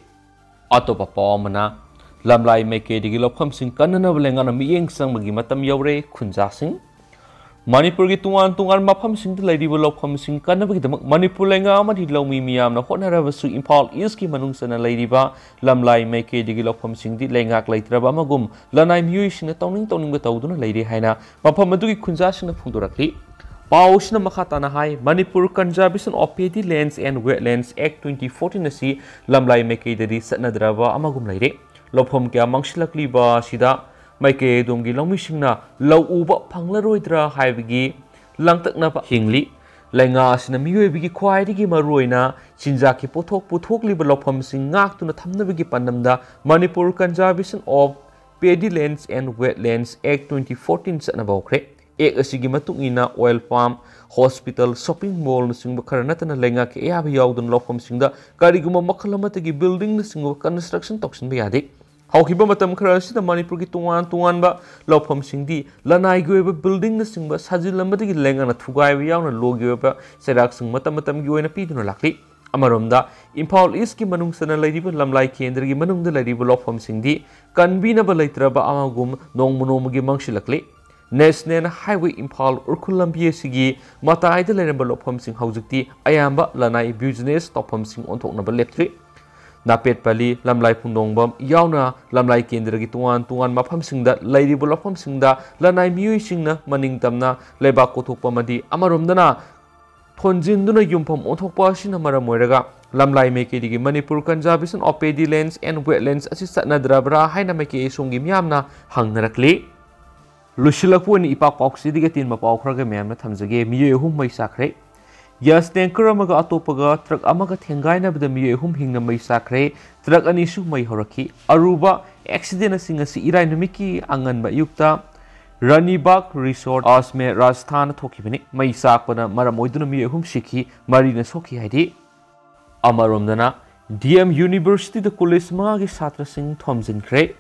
ꯑꯇꯣꯞꯄ ꯄꯥꯎ ꯑꯃꯅ, ꯂꯝꯂꯥꯏ ꯃꯥꯏꯀꯩꯗꯒꯤ ꯂꯧꯐꯝꯁꯤꯡ ꯀꯟꯅꯅꯕ ꯂꯩꯉꯥꯛꯅ ꯃꯤꯠꯌꯦꯡ ꯆꯪꯕꯒꯤ ꯃꯇꯝ ꯌꯧꯔꯦ, ꯈꯨꯟꯖꯥꯁꯤꯡ꯫ ꯃꯅꯤꯄꯨꯔꯒꯤ ꯇꯣꯉꯥꯟ ꯇꯣꯉꯥꯟꯕ ꯃꯐꯝꯁꯤꯡꯗ ꯂꯩꯔꯤꯕ ꯂꯧꯐꯝꯁꯤꯡ ꯀꯟꯅꯕꯒꯤꯗꯃꯛ ꯃꯅꯤꯄꯨꯔ ꯂꯩꯉꯥꯛ ꯑꯃꯗꯤ ꯂꯧꯃꯤ ꯃꯤꯌꯥꯝꯅ ꯍꯣꯠꯅꯔꯕꯁꯨ ꯏꯝꯐꯥꯜ ꯏꯁꯀꯤ ꯃꯅꯨꯡ ꯆꯟꯅ ꯂꯩꯔꯤꯕ ꯂꯝꯂꯥꯏ ꯃꯥꯏꯀꯩꯗꯒꯤ ꯂꯧꯐꯝꯁꯤꯡꯗꯤ ꯂꯩꯉꯥꯛ ꯂꯩꯇ꯭ꯔꯕ ꯑꯃꯒꯨꯝ ꯂꯅꯥꯏ ꯃꯤꯑꯣꯏꯁꯤꯡꯅ ꯇꯧꯅꯤꯡ ꯇꯧꯅꯤꯡꯕ ꯇꯧꯗꯨꯅ ꯂꯩꯔꯦ ꯍꯥꯏꯅ ꯃꯐꯝ ꯑꯗꯨꯒꯤ ꯈꯨꯟꯖꯥꯁꯤꯡꯅ ꯐꯣꯡꯗꯣꯔꯛꯂꯤ꯫ ꯄꯥꯎ ꯑꯁꯤꯅ ꯃꯈꯥ ꯇꯥꯅ ꯍꯥꯏ, Manipur Conservation of Paddy Lands and Wetlands Act twenty fourteen ꯑꯁꯤ ꯂꯝꯂꯥꯏ ꯃꯥꯏꯀꯩꯗꯗꯤ ꯆꯠꯅꯗ꯭ꯔꯕ ꯑꯃꯒꯨꯝ ꯂꯩꯔꯦ꯫ ꯂꯧꯐꯝ ꯀꯌꯥ ꯃꯥꯡꯁꯤꯜꯂꯛꯂꯤꯕ ꯑꯁꯤꯗ ꯃꯥꯏꯀꯩ ꯑꯗꯣꯝꯒꯤ ꯂꯧꯃꯤꯁꯤꯡꯅ ꯂꯧ ꯎꯕ ꯐꯪꯂꯔꯣꯏꯗ꯭ꯔꯥ ꯍꯥꯏꯕꯒꯤ ꯂꯥꯡꯇꯛꯅꯕ ꯍꯤꯡꯂꯤ꯫ ꯂꯩꯉꯥꯛ ꯑꯁꯤꯅ ꯃꯤꯑꯣꯏꯕꯒꯤ ꯈ꯭ꯋꯥꯏꯗꯒꯤ ꯃꯔꯨꯑꯣꯏꯅ ꯆꯤꯟꯖꯥꯛꯀꯤ ꯄꯣꯠꯊꯣꯛ ꯄꯨꯊꯣꯛꯂꯤꯕ ꯂꯧꯐꯝꯁꯤꯡ ꯉꯥꯛꯇꯨꯅ ꯊꯝꯅꯕꯒꯤ ꯄꯥꯟꯗꯝꯗ Manipur Conservation of Paddy Lands and Wetlands Act twenty fourteen ꯆꯠꯅꯕ ꯍꯧꯈ꯭ꯔꯦ꯫ Act ꯑꯁꯤꯒꯤ ꯃꯇꯨꯡ ꯏꯟꯅ oil palm, hospital, shopping mall ꯅꯆꯤꯡꯕ ꯈꯔ ꯅꯠꯇꯅ ꯂꯩꯉꯥꯛꯀꯤ ꯑꯌꯥꯕ ꯌꯥꯎꯗꯅ ꯂꯧꯐꯝꯁꯤꯡꯗ ꯀꯔꯤꯒꯨꯝꯕ ꯃꯈꯜ ꯑꯃꯠꯇꯒꯤ building ꯅꯆꯤꯡꯕ construction ꯇꯧꯁꯤꯟꯕ ꯌꯥꯗꯦ꯫ ꯍꯧꯈꯤꯕ ꯃꯇꯝ ꯈꯔ ꯑꯁꯤꯗ ꯃꯅꯤꯄꯨꯔꯒꯤ ꯇꯣꯉꯥꯟ ꯇꯣꯉꯥꯟꯕ ꯂꯧꯐꯝꯁꯤꯡꯗꯤ ꯂꯅꯥꯏꯒꯤ ꯑꯣꯏꯕ building ꯅꯆꯤꯡꯕ ꯁꯥꯖꯤꯜꯂꯝꯕꯗꯒꯤ ꯂꯩꯉꯥꯛꯅ ꯊꯨꯒꯥꯏꯕ ꯌꯥꯎꯅ ꯂꯣꯒꯤ ꯑꯣꯏꯕ ꯆꯩꯔꯥꯛꯁꯤꯡ ꯃꯇꯝ ꯃꯇꯝꯒꯤ ꯑꯣꯏꯅ ꯄꯤꯗꯨꯅ ꯂꯥꯛꯂꯤ꯫ ꯑꯃꯔꯣꯝꯗ, ꯏꯝꯐꯥꯜ ꯏꯁꯀꯤ ꯃꯅꯨꯡ ꯆꯟꯅ ꯂꯩꯔꯤꯕ ꯂꯝꯂꯥꯏ ꯀꯦꯟꯗ꯭ꯔꯒꯤ ꯃꯅꯨꯡꯗ ꯂꯩꯔꯤꯕ ꯂꯧꯐꯝꯁꯤꯡꯗꯤ ꯀꯟꯕꯤꯅꯕ ꯂꯩꯇ꯭ꯔꯕ ꯑꯃꯒꯨꯝ ꯅꯣꯡꯃ ꯅꯣꯡꯃꯒꯤ ꯃꯥꯡꯁꯤꯜꯂꯛꯂꯤ꯫ National Highway ꯏꯝꯐꯥꯜ ꯎꯔꯈꯨꯜ ꯂꯝꯕꯤ ꯑꯁꯤꯒꯤ ꯃꯇꯥꯏꯗ ꯂꯩꯔꯝꯕ ꯂꯧꯐꯝꯁꯤꯡ ꯍꯧꯖꯤꯛꯇꯤ ꯑꯌꯥꯝꯕ ꯂꯅꯥꯏ business ꯇꯧꯐꯝꯁꯤꯡ ꯑꯣꯟꯊꯣꯛꯅꯕ ꯂꯦꯞꯇ꯭ꯔꯤ꯫ ꯅꯥꯄꯦꯠꯄꯂꯤ, ꯂꯝꯂꯥꯏ ꯐꯨꯟꯗꯣꯡꯕꯝ ꯌꯥꯎꯅ ꯂꯝꯂꯥꯏ ꯀꯦꯟꯗ꯭ꯔꯒꯤ ꯇꯣꯉꯥꯟ ꯇꯣꯉꯥꯟꯕ ꯃꯐꯝꯁꯤꯡꯗ ꯂꯩꯔꯤꯕ ꯂꯧꯐꯝꯁꯤꯡꯗ ꯂꯅꯥꯏ ꯃꯤꯑꯣꯏꯁꯤꯡꯅ ꯃꯅꯤꯡ ꯇꯝꯅ ꯂꯩꯕꯥꯛ ꯀꯣꯊꯣꯛꯄ ꯑꯃꯗꯤ ꯑꯃꯔꯣꯝꯗꯅ ꯊꯣꯟꯖꯤꯟꯗꯨꯅ ꯌꯨꯝꯐꯝ ꯑꯣꯟꯊꯣꯛꯄ ꯑꯁꯤꯅ ꯃꯔꯝ ꯑꯣꯏꯔꯒ ꯂꯝꯂꯥꯏ ꯃꯥꯏꯀꯩꯗꯒꯤ Manipur Conservation of Paddy Lands and Wetlands ꯑꯁꯤ ꯆꯠꯅꯗ꯭ꯔꯕ꯭ꯔꯥ ꯍꯥꯏꯅ ꯃꯥꯏꯀꯩ ꯑꯁꯣꯝꯒꯤ ꯃꯤꯌꯥꯝꯅ ꯍꯪꯅꯔꯛꯂꯤ꯫ ꯂꯣꯏꯁꯤꯜꯂꯛꯄ ꯑꯣꯏꯅ ꯏꯄꯥꯛ ꯄꯥꯎꯁꯤꯗꯒꯤ ꯑꯇꯦꯟꯕ ꯄꯥꯎ ꯈꯔꯒ ꯃꯌꯥꯝꯅ ꯊꯝꯖꯒꯦ꯫ ꯃꯤꯑꯣꯏ ꯑꯍꯨꯝ ꯃꯩ ꯆꯥꯛꯈ꯭ꯔꯦ꯫ Gas tanker ꯑꯃꯒ ꯑꯇꯣꯞꯄꯒ truck ꯑꯃꯒ ꯊꯦꯡꯒꯥꯏꯅꯕꯗ ꯃꯤꯑꯣꯏ ꯑꯍꯨꯝ ꯍꯤꯡꯅ ꯃꯩ ꯆꯥꯛꯈ꯭ꯔꯦ꯫ Truck ꯑꯅꯤꯁꯨ ꯃꯩ ꯍꯧꯔꯛꯈꯤ꯫ ꯑꯔꯨꯕ accident ꯑꯁꯤ ꯉꯁꯤ ꯏꯔꯥꯏ ꯅꯨꯃꯤꯠꯀꯤ ꯑꯉꯟꯕ ꯑꯌꯨꯛꯇ ꯔꯥꯅꯤꯕꯥꯒ Resort, ꯑꯖꯃꯦꯔ, ꯔꯥꯖꯁꯊꯥꯟꯗ ꯊꯣꯛꯈꯤꯕꯅꯤ꯫ ꯃꯩ ꯆꯥꯛꯄꯅ ꯃꯔꯝ ꯑꯣꯏꯗꯨꯅ ꯃꯤꯑꯣꯏ ꯑꯍꯨꯝ ꯁꯤꯈꯤ, ꯃꯔꯤꯅ ꯁꯣꯛꯈꯤ ꯍꯥꯏꯔꯤ꯫ ꯑꯃꯔꯣꯝꯗꯅ, D M University ꯗ college ꯃꯉꯥꯒꯤ ꯁꯥꯇ꯭ꯔꯁꯤꯡ ꯊꯣꯝꯖꯤꯟꯈ꯭ꯔꯦ꯫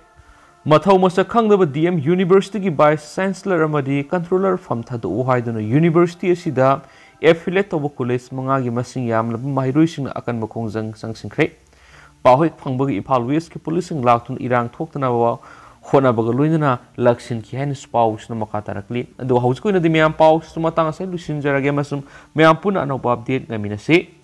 ꯃꯊꯧ ꯃꯁꯛ ꯈꯪꯗꯕ ꯗꯤ ꯑꯦꯝ ꯌꯨꯅꯤꯚꯔꯁꯤꯇꯤꯒꯤ ꯚꯥꯏꯁ ꯆꯥꯟꯁꯦꯂꯔ ꯑꯃꯗꯤ ꯀꯟꯇ꯭ꯔꯣꯂꯔ ꯐꯝ ꯊꯥꯗꯣꯛꯎ ꯍꯥꯏꯗꯨꯅ ꯌꯨꯅꯤꯚꯔꯁꯤꯇꯤ ꯑꯁꯤꯗ ꯑꯦꯐꯤꯂꯦꯠ ꯇꯧꯕ ꯀꯣꯂꯦꯖ ꯃꯉꯥꯒꯤ ꯃꯁꯤꯡ ꯌꯥꯝꯂꯕ ꯃꯍꯩꯔꯣꯏꯁꯤꯡꯅ ꯑꯀꯟꯕ ꯈꯣꯡꯖꯪ ꯆꯪꯁꯤꯟꯈ꯭ꯔꯦ꯫ ꯄꯥꯎ ꯍꯦꯛ ꯐꯪꯕꯒ ꯏꯝꯐꯥꯜ ꯋꯦꯁꯀꯤ ꯄꯨꯂꯤꯁꯁꯤꯡ ꯂꯥꯛꯇꯨꯅ ꯏꯔꯥꯡ ꯊꯣꯛꯇꯅꯕ ꯍꯣꯠꯅꯕꯒ ꯂꯣꯏꯅꯅ ꯂꯥꯛꯁꯤꯟꯈꯤ ꯍꯥꯏꯅꯁꯨ ꯄꯥꯎꯁꯤꯅ ꯃꯈꯥ ꯇꯥꯔꯛꯂꯤ꯫ ꯑꯗꯨꯒ ꯍꯧꯖꯤꯛꯀꯤ ꯑꯣꯏꯅꯗꯤ ꯃꯌꯥꯝ ꯄꯥꯎꯁꯤꯁꯨ ꯃꯇꯥꯡ ꯑꯁꯤꯗ ꯂꯣꯏꯁꯤꯟꯖꯔꯒꯦ ꯑꯃꯁꯨꯡ ꯃꯌꯥꯝ ꯄꯨꯟꯅ ꯑꯅꯧꯕ ꯑꯞꯗꯦꯠ ꯉꯥꯏꯃꯤꯟꯅꯁꯤ꯫